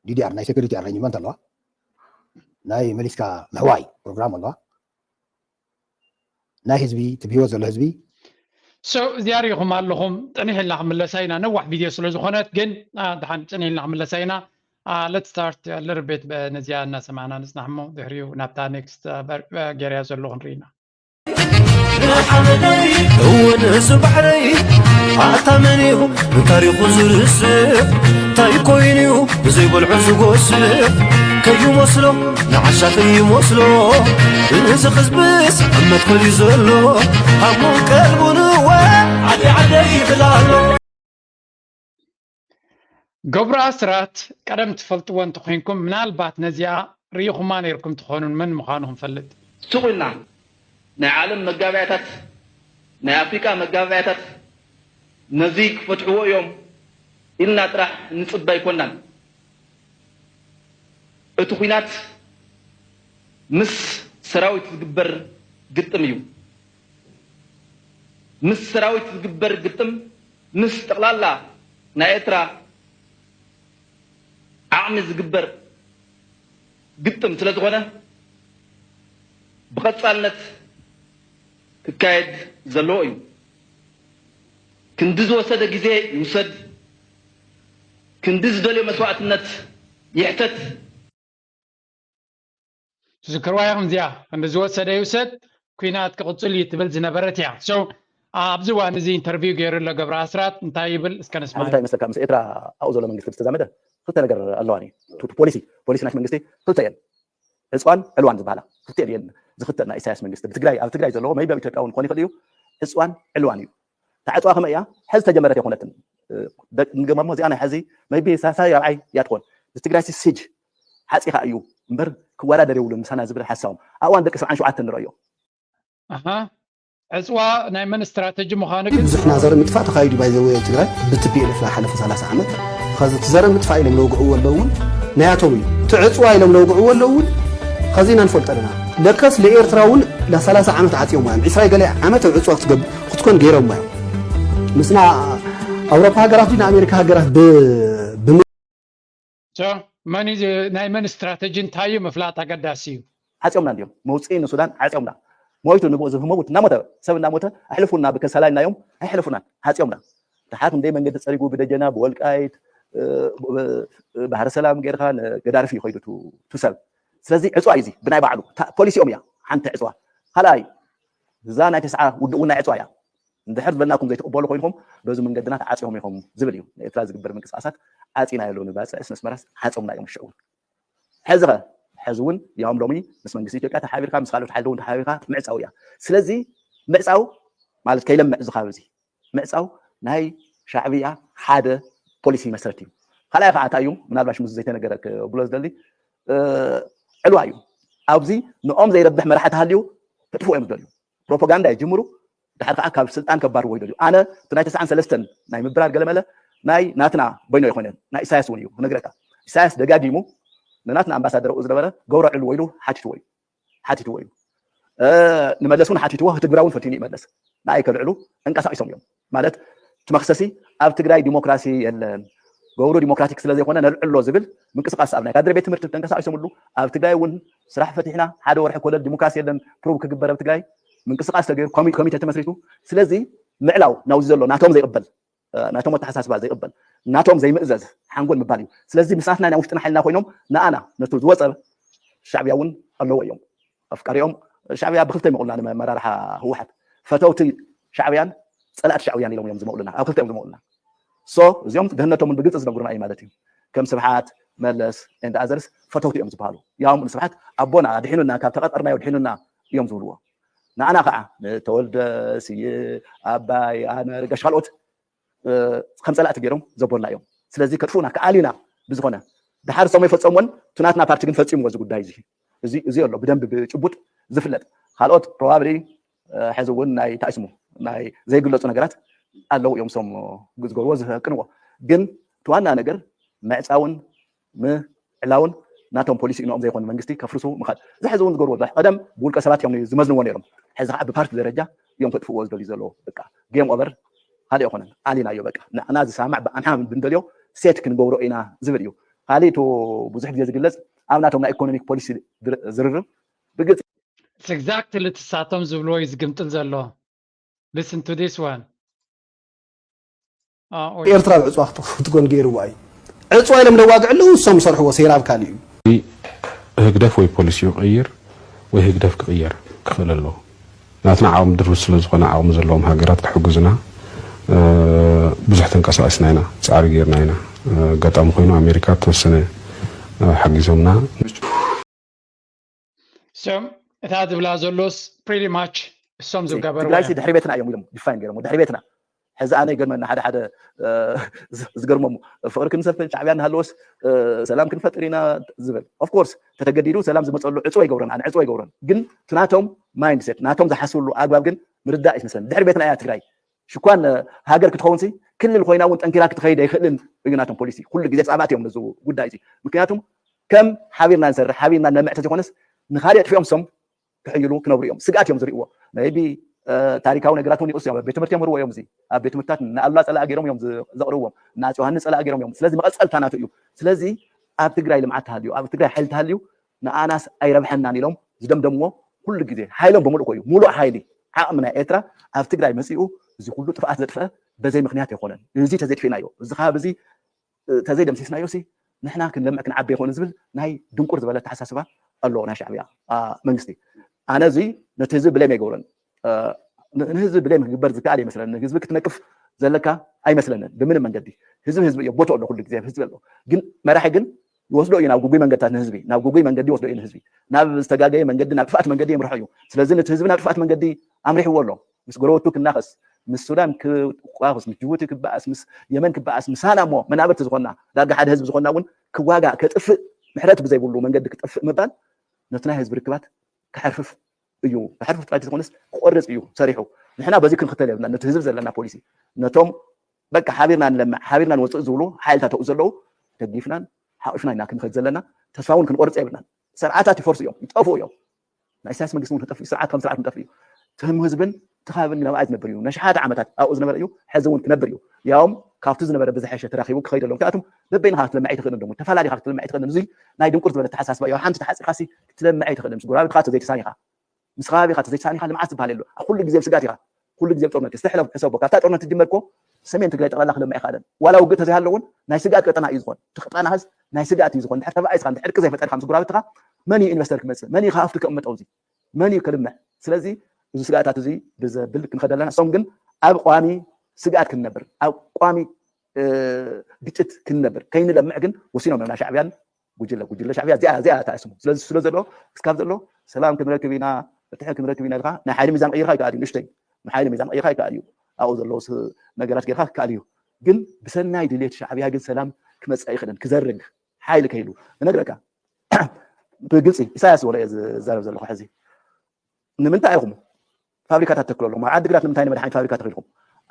ዲዲኣር ናይ ሴኩሪቲ ኣሬንጅመንት ኣለዋ፣ ናይ መሊስካ ምሕዋይ ፕሮግራም ኣለዋ። ናይ ህዝቢ እቲ ብህይወት ዘሎ ህዝቢ ሰው እዚኣ ሪኢኹም ኣለኹም። ጠኒሕልና ክምለሳ ኢና ነዋሕ ቪድዮ ስለ ዝኾነት፣ ግን ድሓን ጸኒሕልና ክምለሳ ኢና። Let's start ልርቤት ነዚኣ እናሰማዕና ንጽናሕ እሞ ድሕሪኡ ናብታ ኔክስት ገርያ ዘሎ ክንርኢ ኢና። እወ ንእዚ ባሕረይ ኣታ መን እዩ ንታሪኹ ዝርስዕ እንታይ ኮይኑ'ዩ ብዘይበልዑ ዝጎስዕ ከይመስሎ ንዓሻ ከይመስሎ እዚ ህዝብስ ኣብ መትከል እዩ ዘሎ ሃሙን ቀልቡን እወ ዓደይ ዓደይ ይብል ኣሎ። ገብሩ ኣስራት ቀደም ትፈልጥዎ እንተኾይንኩም ምናልባት ነዚኣ ርኢኹማ ነይርኩም ትኾኑን መን ምዃኑ ክንፈልጥ። ስቕ ኢልና ናይ ዓለም መጋበያታት ናይ ኣፍሪቃ መጋበያታት ነዚ ክፈትሕዎ እዮም ኢልና ጥራሕ ንጽበ ኣይኮናን። እቲ ኲናት ምስ ሰራዊት ዝግበር ግጥም እዩ። ምስ ሰራዊት ዝግበር ግጥም ምስ ጠቕላላ ናይ ኤርትራ ዓቕሚ ዝግበር ግጥም ስለዝኾነ ብቐፃልነት ክካየድ ዘለዎ እዩ። ክንዲ ዝወሰደ ግዜ ይውሰድ፣ ክንዲ ዝደልዮ መስዋእትነት ይሕተት። ትዝክርዋ ኢኹም እዚኣ ክንዲ ዝወሰደ ይውሰድ ኩናት ክቕፅል እዩ ትብል ዝነበረት እያ። So ኣብዚ እዋን እዚ ኢንተርቪው ገይሩ ኣሎ ገብረ ኣስራት እንታይ ይብል እስከ ነስማ። እንታይ ይመስለካ ምስ ኤርትራ ኣብኡ ዘሎ መንግስቲ ዝተዛመደ ክልተ ነገር ኣለዋን እዩ። ፖሊሲ ፖሊሲ ናይ መንግስቲ ክልተ እየን። ዕፅዋን ዕልዋን ዝበሃላ ክልተ እየን ዝኽተል ናይ ኢሳያስ መንግስቲ ብትግራይ ኣብ ትግራይ ዘለዎ maybe ኣብ ኢትዮጵያ እውን ክኾን ይኽእል እዩ። ዕፅዋን ዕልዋን እዩ። እታ ዕፅዋ ከመይ እያ? ሕዚ ዝተጀመረት ኣይኮነትን። ንገማ እሞ እዚኣ ናይ ሕዚ maybe ሳልሳይ ራብዓይ እያ ትኾን። ንትግራይ ሲ ሲጅ ሓፂኻ እዩ እምበር ክወዳደር የብሉን ምሳና ዝብል ሓሳቦም ኣብ እዋን ደቂ ሰብዓን ሸውዓተን ንረእዮ። ኣሃ ዕፅዋ ናይ መን ስትራተጂ ምዃኑ ግን ብዙሕ ናዘር ምጥፋእ ተኻይዱ ባይዘወ ኣብ ትግራይ ብትፒኤልኤፍ ናይ ሓለፈ ሰላሳ ዓመት ኸዚ እቲ ዘረ ምጥፋእ ኢሎም ለውግዕዎ ኣለዉ እውን ናያቶም እዩ። እቲ ዕፅዋ ኢሎም ለውግዕዎ ኣለዉ እውን ኸዚ ኢና ንፈልጦ ኣለና። ለከስ ለኤርትራ እውን ለ ሰላሳ ዓመት ዓፅዮም እዮም። ዒስራ ገለ ዓመት ኣብ ዕፅዋ ክትገብ ክትኮን ገይሮም እዮም። ምስና ኣውሮፓ ሃገራት ድዩ ንኣሜሪካ ሃገራት ብ- ብ- መን ናይ መን ስትራተጂ እንታይ እዩ ምፍላጥ ኣገዳሲ እዩ። ዓፅዮምና እንዲዮም መውፅኢ ንሱዳን ዓፅዮምና ሞይቱ ንብኡ ዝህመውት እናሞተ ሰብ እናሞተ ኣሕልፉና ብከሰላ ኢልናዮም ኣይሕልፉናን ዓፅዮምና። ደሓር ክንደይ መንገዲ ፀሪጉ ብደጀና ብወልቃይት ባህረ ሰላም ገይርካ ንገዳርፍ እዩ ከይዱ ቱ ሰብ። ስለዚ ዕፅዋ እዩ እዚ ብናይ ባዕሉ ፖሊሲኦም እያ ሓንቲ ዕፅዋ። ካልኣይ እዛ ናይ ተስዓ ውድእ እውን ናይ ዕፅዋ እያ። እንድሕር ዝበልናኩም ዘይትቕበሉ ኮይንኩም በዚ መንገድና ተዓፂኹም ኢኹም ዝብል እዩ። ንኤርትራ ዝግበር ምንቅስቃሳት ዓፂናዮ ኣለዉ ንባፅዕስ ነስመራስ ዓፆምና እዮም ሽዑ እውን። ሕዚ ኸ ሕዚ እውን ያውም ሎሚ ምስ መንግስቲ ኢትዮጵያ ተሓቢርካ ምስ ካልኦት ሓይሊ እውን ተሓቢርካ ምዕፃው እያ። ስለዚ ምዕፃው ማለት ከይለምዕ እዚ ከባቢ እዚ ምዕፃው ናይ ሻዕብያ ሓደ ፖሊሲ መስረት እዩ። ካልኣይ ከዓ እንታይ እዩ ምናልባሽ ምስ ዘይተነገረ ክብሎ ዝደሊ ዕልዋ እዩ። ኣብዚ ንኦም ዘይረብሕ መራሒ ተሃልዩ ክጥፍኡ እዮም ዝደልዩ። ፕሮፓጋንዳ ይጅምሩ ድሓር ከዓ ካብ ስልጣን ከባርዎ ይደልዩ። ኣነ እቲ ናይ ተስዓን ሰለስተን ናይ ምብራር ገለመለ ናይ ናትና በይኖ ኣይኮነን ናይ ኢሳያስ እውን እዩ ክነግረካ። ኢሳያስ ደጋጊሙ ንናትና ኣምባሳደር ኣብኡ ዝነበረ ገብረ ዕልዎ ኢሉ ሓቲትዎ እዩ ሓቲትዎ እዩ። ንመለስ እውን ሓቲትዎ፣ ክትግብራ እውን ፈቲኑ ይመለስ። ንኣይ ከልዕሉ ተንቀሳቒሶም እዮም። ማለት እቲ መኽሰሲ ኣብ ትግራይ ዲሞክራሲ የለን፣ ገብሩ ዲሞክራቲክ ስለ ዘይኮነ ነልዕሎ ዝብል ምንቅስቃስ ኣብ ናይ ካድሬ ቤት ትምህርቲ ተንቀሳቒሶምሉ። ኣብ ትግራይ እውን ስራሕ ፈቲሕና ሓደ ወርሒ ኮለል ዲሞክራሲ የለን ፕሩቭ ክግበር ኣብ ትግራይ ምንቅስቃስ ተገይሩ ኮሚቴ ተመስሪቱ። ስለዚ ምዕላው ናውዚ ዘሎ ናቶም ዘይቕበል ናቶም ኣተሓሳስባ ዘይቕበል ናቶም ዘይምእዘዝ ሓንጎል ምባል እዩ። ስለዚ ምሳትና ናይ ውሽጥና ሓይልና ኮይኖም ንኣና ነቱ ዝወፀ ሻዕብያ እውን ኣለዎ እዮም። ኣፍቃሪኦም ሻዕብያ ብክልተ ይመቑልና ንመራርሓ ህወሓት ፈተውቲ ሻዕብያን ፀላእቲ ሻዕብያን ኢሎም እዮም ዝመቑልና ኣብ ክልተ እዮም ዝመቑልና። ሶ እዚኦም ድህነቶም ብግልፂ ዝነግሩና እዩ ማለት እዩ። ከም ስብሓት መለስ and others ፈተውቲ እዮም ዝበሃሉ። ያውም ንስብሓት ኣቦና ድሒኑና ካብ ተቐጠርናዮ ድሒኑና እዮም ዝብልዎ። ንኣና ከዓ ንተወልደ ስየ ኣባይ ኣነ ርገሽ ካልኦት ከም ፀላእቲ ገይሮም ዘቦልና እዮም። ስለዚ ከጥፉና ክኣልዩና ብዝኾነ ድሓር ሰሞ ይፈፀምዎን ትናትና ፓርቲ ግን ፈፂምዎ እዚ ጉዳይ እዚ እዚ ኣሎ ብደንብ ብጭቡጥ ዝፍለጥ። ካልኦት ፕሮባብሊ ሕዚ እውን ናይ ታይስሙ ናይ ዘይግለፁ ነገራት ኣለዉ እዮም። ሰሞ ዝገብርዎ ዝህቅንዎ ግን እቲ ዋና ነገር ምዕፃውን ምዕላውን ናቶም ፖሊሲ ኢኖም ዘይኮነ መንግስቲ ከፍርሱ ምኻድ። እዚ ሕዚ እውን ዝገብርዎ ቀደም ብውልቀ ሰባት እዮም ዝመዝንዎ ነይሮም። ሕዚ ከዓ ብፓርቲ ደረጃ እዮም ከጥፍዎ ዝደልዩ ዘለዉ። በቃ ጌም ኦቨር ካልእ ኣይኮነን። ኣሊናዮ በቃ ንዕና ዝሰማዕ ብኣንሓ ብንደልዮ ሴት ክንገብሮ ኢና ዝብል እዩ። ካልእ እቲ ብዙሕ ግዜ ዝግለጽ ኣብ ናቶም ናይ ኢኮኖሚክ ፖሊሲ ዝርርብ ብግልፂ exactly ትሳቶም ዝብልዎ እዩ ዝግምጥል ዘሎ። Listen to this one. ኤርትራ ብዕፅዋ ክትኮን ገይርዋ እዩ። ዕፅዋ ኢሎም ለዋግዕ ኣለዉ እሶም ዝሰርሕዎ ሴራ ኣብ ካልእ እዩ። ህግደፍ ወይ ፖሊሲ ይቕይር ወይ ህግደፍ ክቕየር ክኽእል ኣለዎ። ናትና ዓቕሚ ድሩት ስለ ዝኾነ ዓቕሚ ዘለዎም ሃገራት ክሕግዙና ብዙሕ ተንቀሳቒስና ኢና፣ ፃዕሪ ገይርና ኢና። ኣጋጣሚ ኮይኑ ኣሜሪካ ተወሰነ ሓጊዞምና። እሶም እታ ዝብላ ዘሎስ pretty much እሶም ዝገበርዎ ትግራይሲ ድሕሪ ቤትና እዮም ኢሎም ዲፋይን ገይሮም ድሕሪ ቤትና። ሕዚ ኣነ ይገርመና ሓደ ሓደ ዝገርሞም ፍቅሪ ክንሰፍን ሻዕብያ እናሃለወስ ሰላም ክንፈጥር ኢና ዝብል of course ተተገዲዱ ሰላም ዝመፀሉ ዕፅወ ይገብረን ኣነ ዕፅወ ይገብረን። ግን ትናቶም ማይንድ ሴት ናቶም ዝሓስብሉ ኣግባብ ግን ምርዳእ ይመስለኒ። ድሕሪ ቤትና እያ ትግራይ ሽኳን ሃገር ክትኸውን ሲ ክልል ኮይና እውን ጠንኪራ ክትኸይድ ኣይኽእልን እዩ ናቶም ፖሊሲ። ኩሉ ግዜ ፃማት እዮም ነዚ ጉዳይ እዚ። ምክንያቱም ከም ሓቢርና ንሰርሕ ሓቢርና ነምዕ ተዘይኮነስ ንካሊእ ኣጥፊኦም ሶም ክሕይሉ ክነብሩ እዮም። ስግኣት እዮም ዝርእዎ። maybe ታሪካዊ ነገራት እውን ይቕሱ እዮም። ኣብ ቤት ትምህርቲ የምህርዎ እዮም። እዚ ኣብ ቤት ትምህርትታት ንኣሉላ ፀላኢ ገይሮም እዮም ዘቕርብዎም፣ ንኣፄ ዮሃንስ ፀላኢ ገይሮም እዮም። ስለዚ መቐፀልታ ናቱ እዩ። ስለዚ ኣብ ትግራይ ልምዓት ተሃልዩ ኣብ ትግራይ ሓይሊ ተሃልዩ ንኣናስ ኣይረብሐናን ኢሎም ዝደምደምዎ ኩሉ ግዜ ሓይሎም ብምሉእ እኮ እዩ። ሙሉእ ሓይሊ ዓቕሚ ናይ ኤርትራ ኣብ ትግራይ መፂኡ እዚ ኩሉ ጥፍኣት ዘጥፍአ በዘይ ምክንያት ኣይኮነን። እዚ ተዘይጥፊእናዮ እዚ ከባቢ እዚ ተዘይደምሲስናዮ ሲ ንሕና ክንለምዕ ክንዓቢ ይኮነ ዝብል ናይ ድንቁር ዝበለ ኣተሓሳስባ ኣለዎ ናይ ሻዕብያ መንግስቲ። ኣነ እዚ ነቲ ህዝቢ ብሌም ኣይገብሮን። ንህዝቢ ብሌም ክግበር ዝከኣል ኣይመስለንን። ህዝቢ ክትነቅፍ ዘለካ ኣይመስለንን ብምንም መንገዲ። ህዝቢ ህዝቢ እዮ ቦትኡ ኣሎ ኩሉ ግዜ ህዝቢ ኣሎ። ግን መራሒ ግን ይወስዶ እዩ ናብ ግጉይ መንገድታት ንህዝቢ ናብ ግጉይ መንገዲ ይወስዶ እዩ ንህዝቢ ናብ ዝተጋገየ መንገዲ ናብ ጥፍኣት መንገዲ ይምርሖ እዩ። ስለዚ ነቲ ህዝቢ ናብ ጥፍኣት መንገዲ ኣምሪሕዎ ኣሎ። ምስ ጎረበቱ ክናኸስ ምስ ሱዳን ክቋኸስ ምስ ጅቡቲ ክበኣስ ምስ የመን ክበኣስ ምሳና እሞ መናብርቲ ዝኾንና ዳርጋ ሓደ ህዝቢ ዝኾንና እውን ክዋጋእ ከጥፍእ ምሕረት ብዘይብሉ መንገዲ ክጠፍእ ምባል ነቲ ናይ ህዝቢ ርክባት ክሐርፍፍ እዩ። ክሐርፍፍ ጥራይ ዘይኮነስ ክቆርፅ እዩ ሰሪሑ። ንሕና በዚ ክንክተል የብልና ነቲ ህዝቢ ዘለና ፖሊሲ ነቶም በቃ ሓቢርና ንለምዕ ሓቢርና ንወፅእ ዝብሉ ሓይልታት ኣብኡ ዘለዉ ደጊፍናን ሓቂፍና ኢና ክንኸድ ዘለና። ተስፋ እውን ክንቆርፅ የብልናን። ስርዓታት ይፈርሱ እዮም ይጠፍኡ እዮም። ናይ ኢሳያስ መንግስቲ እውን ክጠፍእ ስርዓት ከም ስርዓት ክጠፍእ እዩ። ትህም ህዝብን ትኻብን ነብኣይ ዝነብር እዩ ነሽሓት ዓመታት ኣብኡ ዝነበረ እዩ። ሕዚ እውን ክነብር እዩ። ያውም ካብቲ ዝነበረ ብዝሐሸ ተራኺቡ ክኸይድ ኣሎ። ምክንያቱም በበይንኻ ክትለምዕ ኣይትኽእልን ደሞ ተፈላለኻ ክትለምዕ ኣይትኽእልን። እዙይ ናይ ድንቁር ዝበለ ተሓሳስባ እዩ። ኣብ ሓንቲ ተሓፂርካ ክትለምዕ ኣይትኽእልን ምስ ጎረባብትኻ ተዘይተሳኒኻ ምስ ከባቢኻ ተዘይተሳኒኻ ልምዓት ዝበሃል የሎ። ኩሉ ግዜ ስጋት ኢኻ። ኩሉ ግዜ ጦርነት ስተሕለፍ ሕሰቦ ካብታ ጦርነት ትጅመር እኮ ሰሜን ትግራይ ጠቕላላ ክለምዕ ኣይኽእልን። ዋላ ውግእ ተዘይሃለውን ናይ ስጋት ቀጠና እዩ ዝኾን። እቲ ቀጠና ኸስ ናይ ስጋት እዩ ዝኾን። ድሕር ተባኢስኻ ድሕር ዕርቂ ዘይፈጠርካ ምስ ጎረባብትኻ መን እዩ ኢንቨስተር ክመፅእ መን እዩ ሃፍቲ ከቕምጠው እዚ መን እዩ ከልምዕ? ስለዚ እዚ ስጋኣታት እዚ ብዘብል ክንኸደለና እሶም ግን ኣብ ቋሚ ስጋኣት ክንነብር ኣብ ቋሚ ግጭት ክንነብር ከይንለምዕ ግን ወሲኖም እዮም ናይ ሻዕብያን ጉጅለ ጉጅለ ሻዕብያ እዚኣ እዚኣ እታ ስሙ ስለዚ ስለ ዘሎ እስካብ ዘሎ ሰላም ክንረክብ ኢና ፍትሒ ክንረክብ ኢና ኢልካ ናይ ሓይሊ ሚዛን ቀይርካ ይከኣል እዩ ንእሽተይ ናይ ሓይሊ ሚዛን ቀይርካ ይከኣል እዩ ኣብኡ ዘለዉ ነገራት ጌርካ ክከኣል እዩ ግን ብሰናይ ድሌት ሻዕብያ ግን ሰላም ክመፅእ ኣይኽእልን ክዘርግ ሓይሊ ከይሉ እነግረካ ብግልፂ ኢሳያስ ዝበሎ እየ ዝዛረብ ዘለኹ ሕዚ ንምንታይ ኢኹም ፋብሪካታት ተክሉ ኣለኹም ኣብ ዓዲግራት ንምንታይ ንመድሓኒት ፋብሪካ ተኺልኩም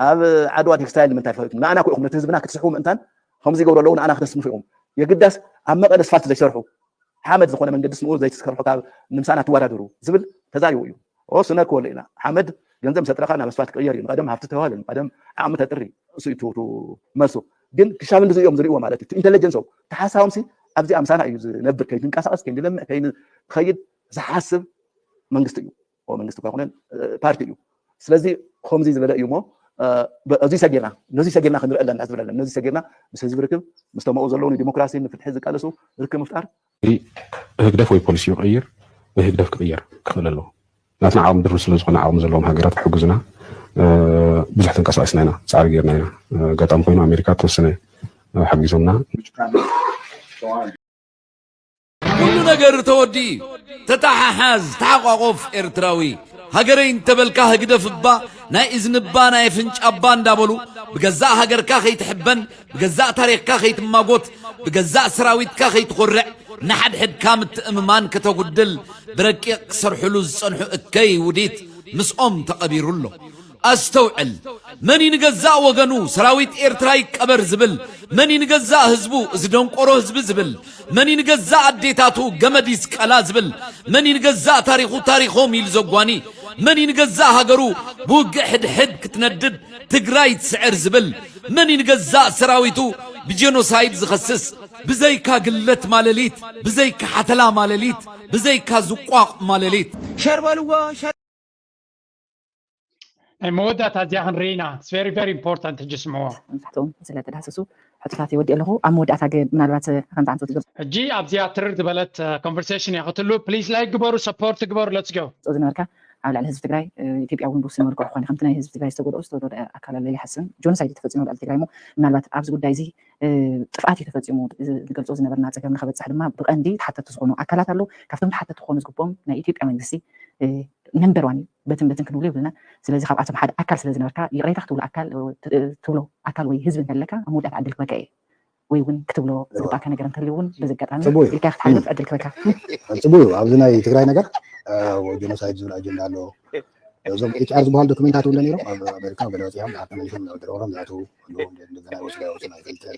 ኣብ ዓድዋ ቴክስታይል ንምንታይ ፈሪኩም ንኣና ኮ ኢኹም ነቲ ህዝብና ክትስሕቡ ምእንታን ከምዚ ይገብሩ ኣለዉ ንኣና ክተስንፉ ኢኹም የግዳስ ኣብ መቐለ ስፋልት ዘይሰርሑ ሓመድ ዝኾነ መንገዲ ስምኡ ዘይትስከርሑ ካብ ንምሳና ትወዳደሩ ዝብል ተዛሪቡ እዩ። ኦ ስነ ክወሉ ኢና። ሓመድ ገንዘብ ምስ ኣጥረኻ ናብ ኣስፋልት ክቕየር እዩ። ንቐደም ሃፍቲ ተዋለ፣ ንቐደም ዓቕሚ ተጥሪ እሱ እዩ መልሱ። ግን ክሻብ እንደዚ እዮም ዝርእዎ ማለት እዩ። ኢንቴሊጀንሶም ተሓሳቦም ሲ ኣብዚ ኣምሳና እዩ ዝነብር። ከይንንቀሳቐስ፣ ከይንለምዕ፣ ከይንኸይድ ዝሓስብ መንግስቲ እዩ። መንግስቲ እኳ ይኹነን ፓርቲ እዩ። ስለዚ ከምዚ ዝበለ እዩ እሞ እዚ ሰጊርና ነዚ ሰጊርና ክንርኢ ኣለና ዝብል ኣለና። ነዚ ሰጊርና ምስ ህዝቢ ርክብ፣ ምስ ተመኡ ዘለዉ ንዲሞክራሲ ንፍትሒ ዝቃለሱ ርክብ ምፍጣር። ህግደፍ ወይ ፖሊሲ ይቕይር ወይ ህግደፍ ክቕየር ክኽእል ኣለዎ። ናትና ዓቕሚ ድሩት ስለ ዝኾነ ዓቕሚ ዘለዎም ሃገራት ክሕግዙና ብዙሕ ተንቀሳቒስና ኢና፣ ፃዕሪ ጌርና ኢና። ኣጋጣሚ ኮይኑ ኣሜሪካ ተወሰነ ሓጊዞምና። ኩሉ ነገር ተወዲኡ እዩ። ተተሓሓዝ፣ ተሓቋቆፍ ኤርትራዊ። ሃገረይ እንተበልካ ህግደፍ እባ፣ ናይ እዝኒ እባ፣ ናይ ኣፍንጫ እባ እንዳበሉ ብገዛእ ሃገርካ ከይትሕበን፣ ብገዛእ ታሪኽካ ከይትማጎት፣ ብገዛእ ሰራዊትካ ከይትኾርዕ፣ ንሓድሕድካ ምትእምማን ከተጉድል ብረቂቕ ክሰርሕሉ ዝጸንሑ እከይ ውዲት ምስኦም ተቐቢሩ ኣሎ። ኣስተውዕል፣ መን እዩ ንገዛእ ወገኑ ሰራዊት ኤርትራ ይቀበር ዝብል? መን እዩ ንገዛእ ህዝቡ እዚ ደንቆሮ ህዝቢ ዝብል? መን እዩ ንገዛእ ኣዴታቱ ገመድ ይስቀላ ዝብል? መን እዩ ንገዛእ ታሪኹ ታሪኾም ኢሉ ዘጓኒ? መን እዩ ንገዛእ ሃገሩ ብውግእ ሕድሕድ ክትነድድ ትግራይ ትስዕር ዝብል? መን እዩ ንገዛእ ሰራዊቱ ብጀኖሳይድ ዝኸስስ? ብዘይካ ግለት ማለሊት፣ ብዘይካ ሓተላ ማለሊት፣ ብዘይካ ዝቋቕ ማለሊት። ሸር በልዎ ሸር ናይ መወዳእታ እዚኣ ክንርኢ ኢና። It's very very important ሕጂ ስምዎ። መብዛሕትኦም ስለ ተዳህሰሱ ሕቶታት ይወዲ ኣለኹ። ኣብ መወዳእታ ግን ምናልባት ከምቲ ኣንፈት ዝገብ ሕጂ ኣብዚኣ ትርር ዝበለት ኮንቨርሴሽን እያ ክትህሉ። ፕሊዝ ላይክ ግበሩ፣ ሰፖርት ግበሩ። Let's go። ዝነበርካ ኣብ ልዕሊ ህዝቢ ትግራይ ኢትዮጵያ እውን ብውስን መልክዑ ክኾነ ከምቲ ናይ ህዝቢ ትግራይ ዝተጎድኦ ዝተወደደ ኣካል ኣሎ ኢለ ይሓስብን። ጆኖሳይድ ተፈፂሙ ኣብ ልዕሊ ትግራይ እሞ ምናልባት ኣብዚ ጉዳይ እዚ ጥፍኣት እዩ ተፈፂሙ ዝገልፆ ዝነበርና ፀገም ንኸበፅሕ ድማ ብቐንዲ ተሓተቲ ዝኾኑ ኣካላት ኣለዉ። ካብቶም ተሓተቲ ክኾኑ ዝግብኦም ናይ ኢትዮጵያ መንግስቲ ነምበር ዋን እዩ። በትን በትን ክንብሎ የብልና። ስለዚ ካብኣቶም ሓደ ኣካል ስለ ዝነበርካ ይቕሬታ ክትብሎ ኣካል ትብሎ ኣካል ወይ ህዝቢ እንተለካ ኣብ መወዳእታ ዕድል ክበካ እየ ወይ እውን ክትብሎ ዝግባእካ ነገር እንተልዩ እውን በዚ ኣጋጣሚ ኢልካ ክትሓልፍ ዕድል ክበካ። ፅቡቅ እዩ። ኣብዚ ናይ ትግራይ ነገር ጀኖሳይድ ዝብል ኣጀንዳ ኣሎ። እዞም ኤች ኣር ዝበሃሉ ዶክመንታት እውን ነይሮም ኣብ ኣሜሪካ ገለ ወፂኦም ብሓቂ መሊሶም ናብ ደረወሮም ዝኣተዉ ኣለዉ። እንደገና ወስዳ ወፅና ይፈልጠን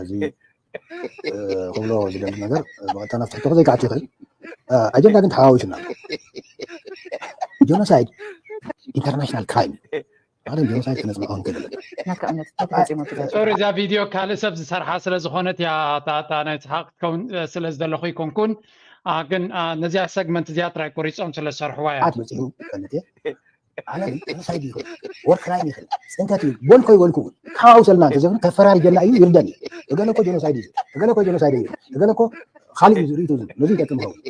እዚ ክብሎ ዝደሊ ነገር ብቐጥታ ናብ ትሕቶ ዘይከኣቱ ይኽእል። ኣጀንዳ ግን ተሓዋዊሱና ኣሎ። ጀኖሳይድ ኢንተርናሽናል ክራይም እዩ። ማለት ጀኖሳይድ ክነፅንዖ ንክእል ኣለና። ናትካ እምነት እንታይ ተፈፂሙ ኣብ ትግራይ? ሶሪ፣ እዛ ቪድዮ ካልእ ሰብ ዝሰርሓ ስለ ዝኾነት እያ። እታ እታ ናይ ሰሓቕ ክትከውን ስለ ዝደለኹ ኣይኮንኩን። ኣ፣ ግን ኣ፣ ነዚኣ ሰግመንት እዚኣ ጥራይ ቆሪፆም ስለ ዝሰርሕዋ እያ። ኣት በፂሑ ይፈልጥ እየ። ዓለም ጀኖሳይድ ይኽእል፣ ወር ክራይም ይኽእል፣ ፅንተት እዩ። ቦልኮ ይበልኩ እውን ሓዋውሰልና እንተዘይኮነ ከፈራርጀና እዩ ይርደን እዩ። እገለ እኮ ጀኖሳይድ እዩ፣ እገለ እኮ ጀኖሳይድ እዩ፣ እገለ እኮ ካልእ እዩ ዝርእይቶ ዝብል ነዚ ይጠቅም ይኸውን።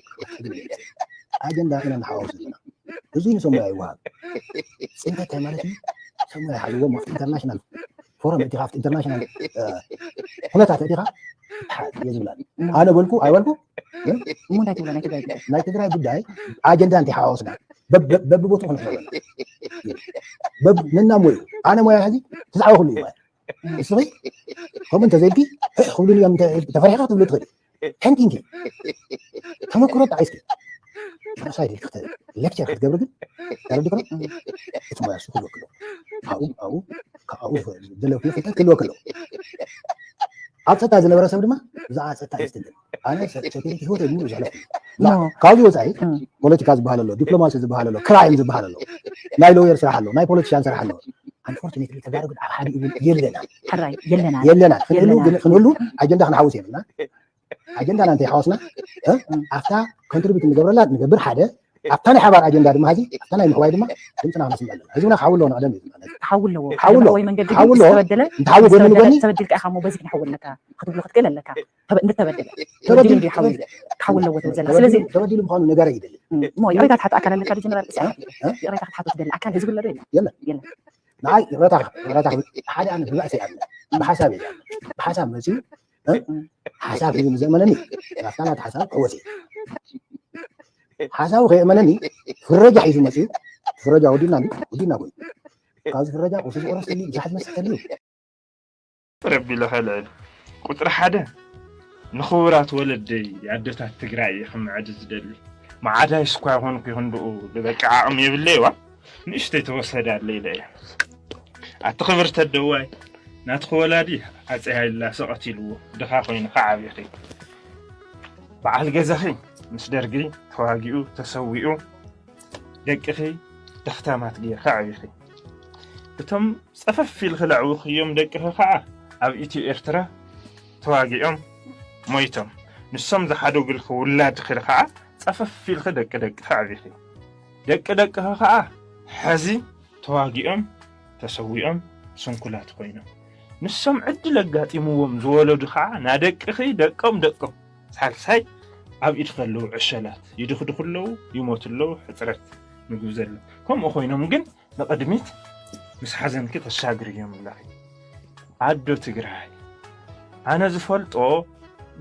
ኣጀንዳ ኢና ንሓዋውስ ዘለና። እዚ ንሰሙያ ይወሃብ። ፅንተት እንታይ ማለት እዩ? ሰሙያ ይሓዝዎም ኣብቲ ኢንተርናሽናል ፎረም እቲ ካብቲ ኢንተርናሽናል ኩነታት እቲኻ እየ ዝብላ። ኣነ በልኩ ኣይበልኩ እሞ እንታይ ትብሎ ናይ ትግራይ ጉዳይ? ናይ ትግራይ ጉዳይ ኣጀንዳ እንተይሓዋወስና በብቦትኡ ክንሕዞ ኣለና። ነና ሞዩ ኣነ ሞያ ሕዚ ትዛዕባ ኩሉ እዩ ማለት ንስኺ ከምኡ እንተዘይልኪ ሕሕ ክብሉን እዮም ተፈሪሕካ ክትብሉ ትኽእል። ሕንኪንኪ ተመክሮ ጣዒስኪ ጀኖሳይድ ኢልኪ ሌክቸር ክትገብሪ ግን ተረዲእክሎ እቲ ሞያ እሱ ክህልወኪ ኣለዎ። ኣብኡ ኣብኡ ካብኡ ዘለኪ ፍልጠት ክህልወኪ ኣለዎ። ኣብ ፀጥታ ዝነበረ ሰብ ድማ ብዛዕባ ፀጥታ ይስትንትን። ኣነ ሰኪሪቲ ህይወት የድምሩ ዘሕለፍኩ ካብዚ ወፃኢ ፖለቲካ ዝበሃል ኣሎ፣ ዲፕሎማሲ ዝበሃል ኣሎ፣ ክራይም ዝበሃል ኣሎ፣ ናይ ሎየር ስራሕ ኣሎ፣ ናይ ፖለቲሻን ስራሕ ኣሎ። ኣንፎርቹኔትሊ ተጋሩ ግን ኣብ ሓደ እውን የለና ሕራይ የለና የለና ክንህሉ የለና። ግን ክንህሉ ኣጀንዳ ክንሓውስ የብልና። ኣጀንዳና እንተይሓወስና ኣብታ ኮንትሪቢዩት ንገብረላ ንገብር ሓደ ኣብታ ናይ ሓባር ኣጀንዳ ድማ ሕዚ ኣብታ ናይ ምሕዋይ ድማ ድምፅና ክነስምዕ ኣለና። ህዝብና ክሓዊ ኣለዎ ንቐደም እዩ ዝብለና። ክሓዊ ኣለዎ ክሓዊ ኣለዎ ወይ መንገዲ ክሓዊ ግን ኣለዎ። ዝተበደለ እንተሓዊ ጎኒ ንጎኒ ዝተበደልካ ይሓሞ በዚ ክንሓዊ ኣለካ ክትብሎ ክትክእል ኣለካ። ተበ- እንድተበደለ ተበዲሉ ተበዲሉ እንድዩ ሓዊ ክሓዊ ኣለዎ ትብል ዘላ ስለዚ ተበዲሉ ምዃኑ ንገረ ይደሊ እሞ ይቕሬታ ትሓቶ ኣካል ኣለካ ዶ ጀነራል እስያ ይቕሬታ ክትሓቶ ትደሊ ኣካል ህዝቢ ኣሎ ዶ የለን? የለን። የለን። ንዓይ ይቕረታ ይቕረታ ክብል ሓደ ኣነ ብባእሲ እየ ብሓሳብ እየ ብሓሳብ መፅዩ ሓሳብ ሒዙ ምስ ዘእመነኒ ናብታ ናቲ ሓሳብ ክወፅ እየ ሓሳቡ ከየእመነኒ ፍረጃ ሒዙ መፅዩ ፍረጃ ወዲና ወዲና ኮይኑ ካብዚ ፍረጃ ቁርሲ ዝቆረስ ተልዩ ምሳሕ ዝመስል ተልዩ ረቢ ለኸልዕል ቁፅሪ ሓደ ንኽቡራት ወለደይ ኣደታት ትግራይ እየ ክምዕድ ዝደሊ። መዓዳይስ እኳ ይኾንኩ ይኹን ብኡ ዝበቅዕ ዓቕሚ የብለይ ዋ ንእሽተይ ተወሰደ ኣለ ኢለ እየ። ኣቲ ክብርቲ ኣደዋይ ናትኺ ወላዲ ኣፀይ ሃይለስላሰ ቀቲልዎ፣ ድኻ ኮይንኺ ዓቢኺ። በዓል ገዛኺ ምስ ደርጊ ተዋጊኡ ተሰዊኡ፣ ደቅኺ ደኽታማት ጌርኺ ዓቢኺ። እቶም ፀፈፍ ኢልኺ ለዕብኽዮም ደቅኺ ከዓ ኣብ ኢትዮ ኤርትራ ተዋጊኦም ሞይቶም። ንሶም ዝሓደጉልኺ ውላድኺ ከዓ ፀፈፍ ኢልኺ ደቂ ደቅኺ ዓቢኺ። ደቂ ደቅኺ ከዓ ሐዚ ተዋጊኦም ተሰዊኦም ስንኩላት ኮይኖም። ንሶም ዕድል ኣጋጢምዎም ዝወለዱ ከዓ ናደቅኺ ደቆም ደቆም ሳልሳይ ኣብ ኢድኺ ኣለዉ ዕሸላት። ይድኽድኹ ኣለዉ፣ ይሞቱ ኣለዉ፣ ሕፅረት ምግቢ ዘሎ። ከምኡ ኮይኖም ግን ንቕድሚት ምስ ሓዘንኪ ተሻግርዮም ኣለኺ። ኣዶ ትግራይ፣ ኣነ ዝፈልጦ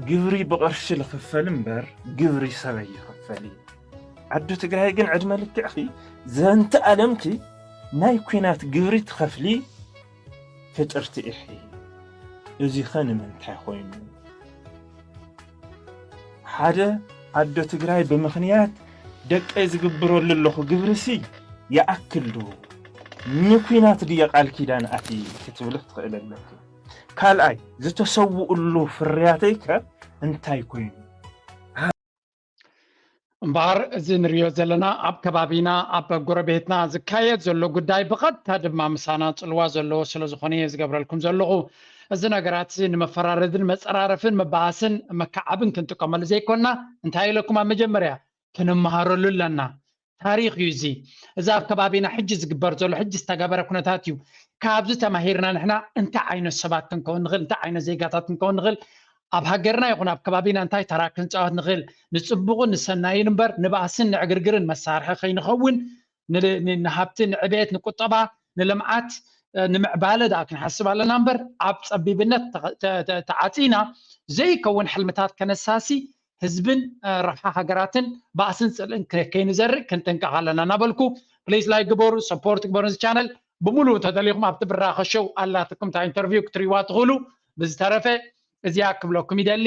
ግብሪ ብቕርሺ ልኽፈል እምበር ግብሪ ሰበይ ይኽፈል እዩ። ኣዶ ትግራይ ግን ዕድመ ልክዕኺ ዘንተ ኣለምኪ ናይ ኲናት ግብሪ ትኸፍሊ ፍጥርቲ ኢኺ። እዚኸ ንምንታይ ኮይኑ? ሓደ ኣዶ ትግራይ ብምኽንያት ደቀይ ዝግብረሉ ኣለኹ ግብርሲ ይኣክል ዶ? ንኲናት ድየ ቃል ኪዳን ኣትየ ክትብሊ ክትኽእል ኣለኪ። ካልኣይ ዝተሰውኡሉ ፍርያተይ ከ እንታይ ኮይኑ? እምበኣር እዚ ንሪኦ ዘለና ኣብ ከባቢና ኣብ ጎረቤትና ዝካየድ ዘሎ ጉዳይ ብቐጥታ ድማ ምሳና ፅልዋ ዘለዎ ስለ ዝኾነ እየ ዝገብረልኩም ዘለኹ። እዚ ነገራት እዚ ንመፈራረድን መፀራረፍን መባኣስን መካዓብን ክንጥቀመሉ ዘይኮንና እንታይ ኢለኩም ኣብ መጀመርያ ክንመሃረሉ ኣለና። ታሪኽ እዩ እዚ። እዚ ኣብ ከባቢና ሕጂ ዝግበር ዘሎ ሕጂ ዝተገበረ ኩነታት እዩ። ካብዚ ተማሂርና ንሕና እንታይ ዓይነት ሰባት ክንከውን ንኽእል፣ እንታይ ዓይነት ዜጋታት ክንከውን ንኽእል፣ ኣብ ሃገርና ይኹን ኣብ ከባቢና እንታይ ተራ ክንፃወት ንኽእል፣ ንፅቡቕን ንሰናይን እምበር ንባእስን ንዕግርግርን መሳርሒ ከይንኸውን ንሃብቲ ንዕቤት ንቁጠባ ንልምዓት ንምዕባለ ደኣ ክንሓስብ ኣለና እምበር ኣብ ፀቢብነት ተዓፂና ዘይከውን ሕልምታት ከነሳሲ ህዝብን ረብሓ ሃገራትን ባእስን ፅልእን ከይንዘርእ ክንጥንቀቕ ኣለና እናበልኩ ፕሊስ ላይክ ግበሩ፣ ሰፖርት ግበሩ እዚ ቻነል። ብምሉእ እንተደሊኹም ኣብቲ ብራኸ ሾው ኣላትኩም እታ ኢንተርቪው ክትሪዋ ትኽእሉ። ብዝተረፈ እዚኣ ክብለኩም ይደሊ።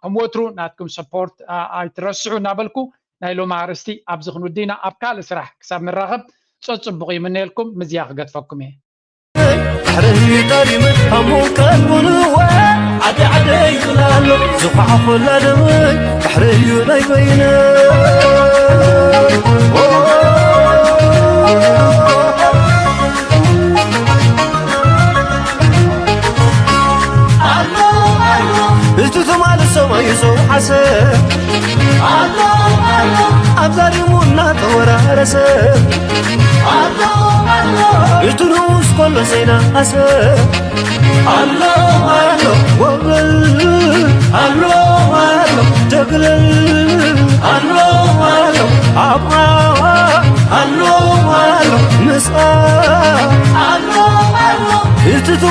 ከም ወትሩ ናትኩም ሰፖርት ኣይትረስዑ እናበልኩ ናይ ሎሚ ኣርእስቲ ኣብዚ ክንውዲ ኢና። ኣብ ካልእ ስራሕ ክሳብ ንራኸብ ፀፅቡቕ ይምነየልኩም። ምዝያ ክገድፈኩም እየ። ባሕሪ ጠሊመ ኣብ ሙቀት ቡንወ ዓዲ ዓደይ ይብላሎ ዝኳሓፈላ ደመይ ባሕሪ እዩ ናይ በይነ ኣሎ ኣሎ እቲ ትማሊ ሰማይ ሰው ዓሰብ ኣሎ ኣሎ ኣብ ዛሊሙ እናተወራረሰ ኣሎ ኣሎ እቲ ንኡስ ከሎ ዘይነኣሰ ኣሎ ኣሎ ወብል ኣሎ ኣሎ ደግለል ኣሎ ኣሎ ኣብዓ ኣሎ ኣሎ ምስኣ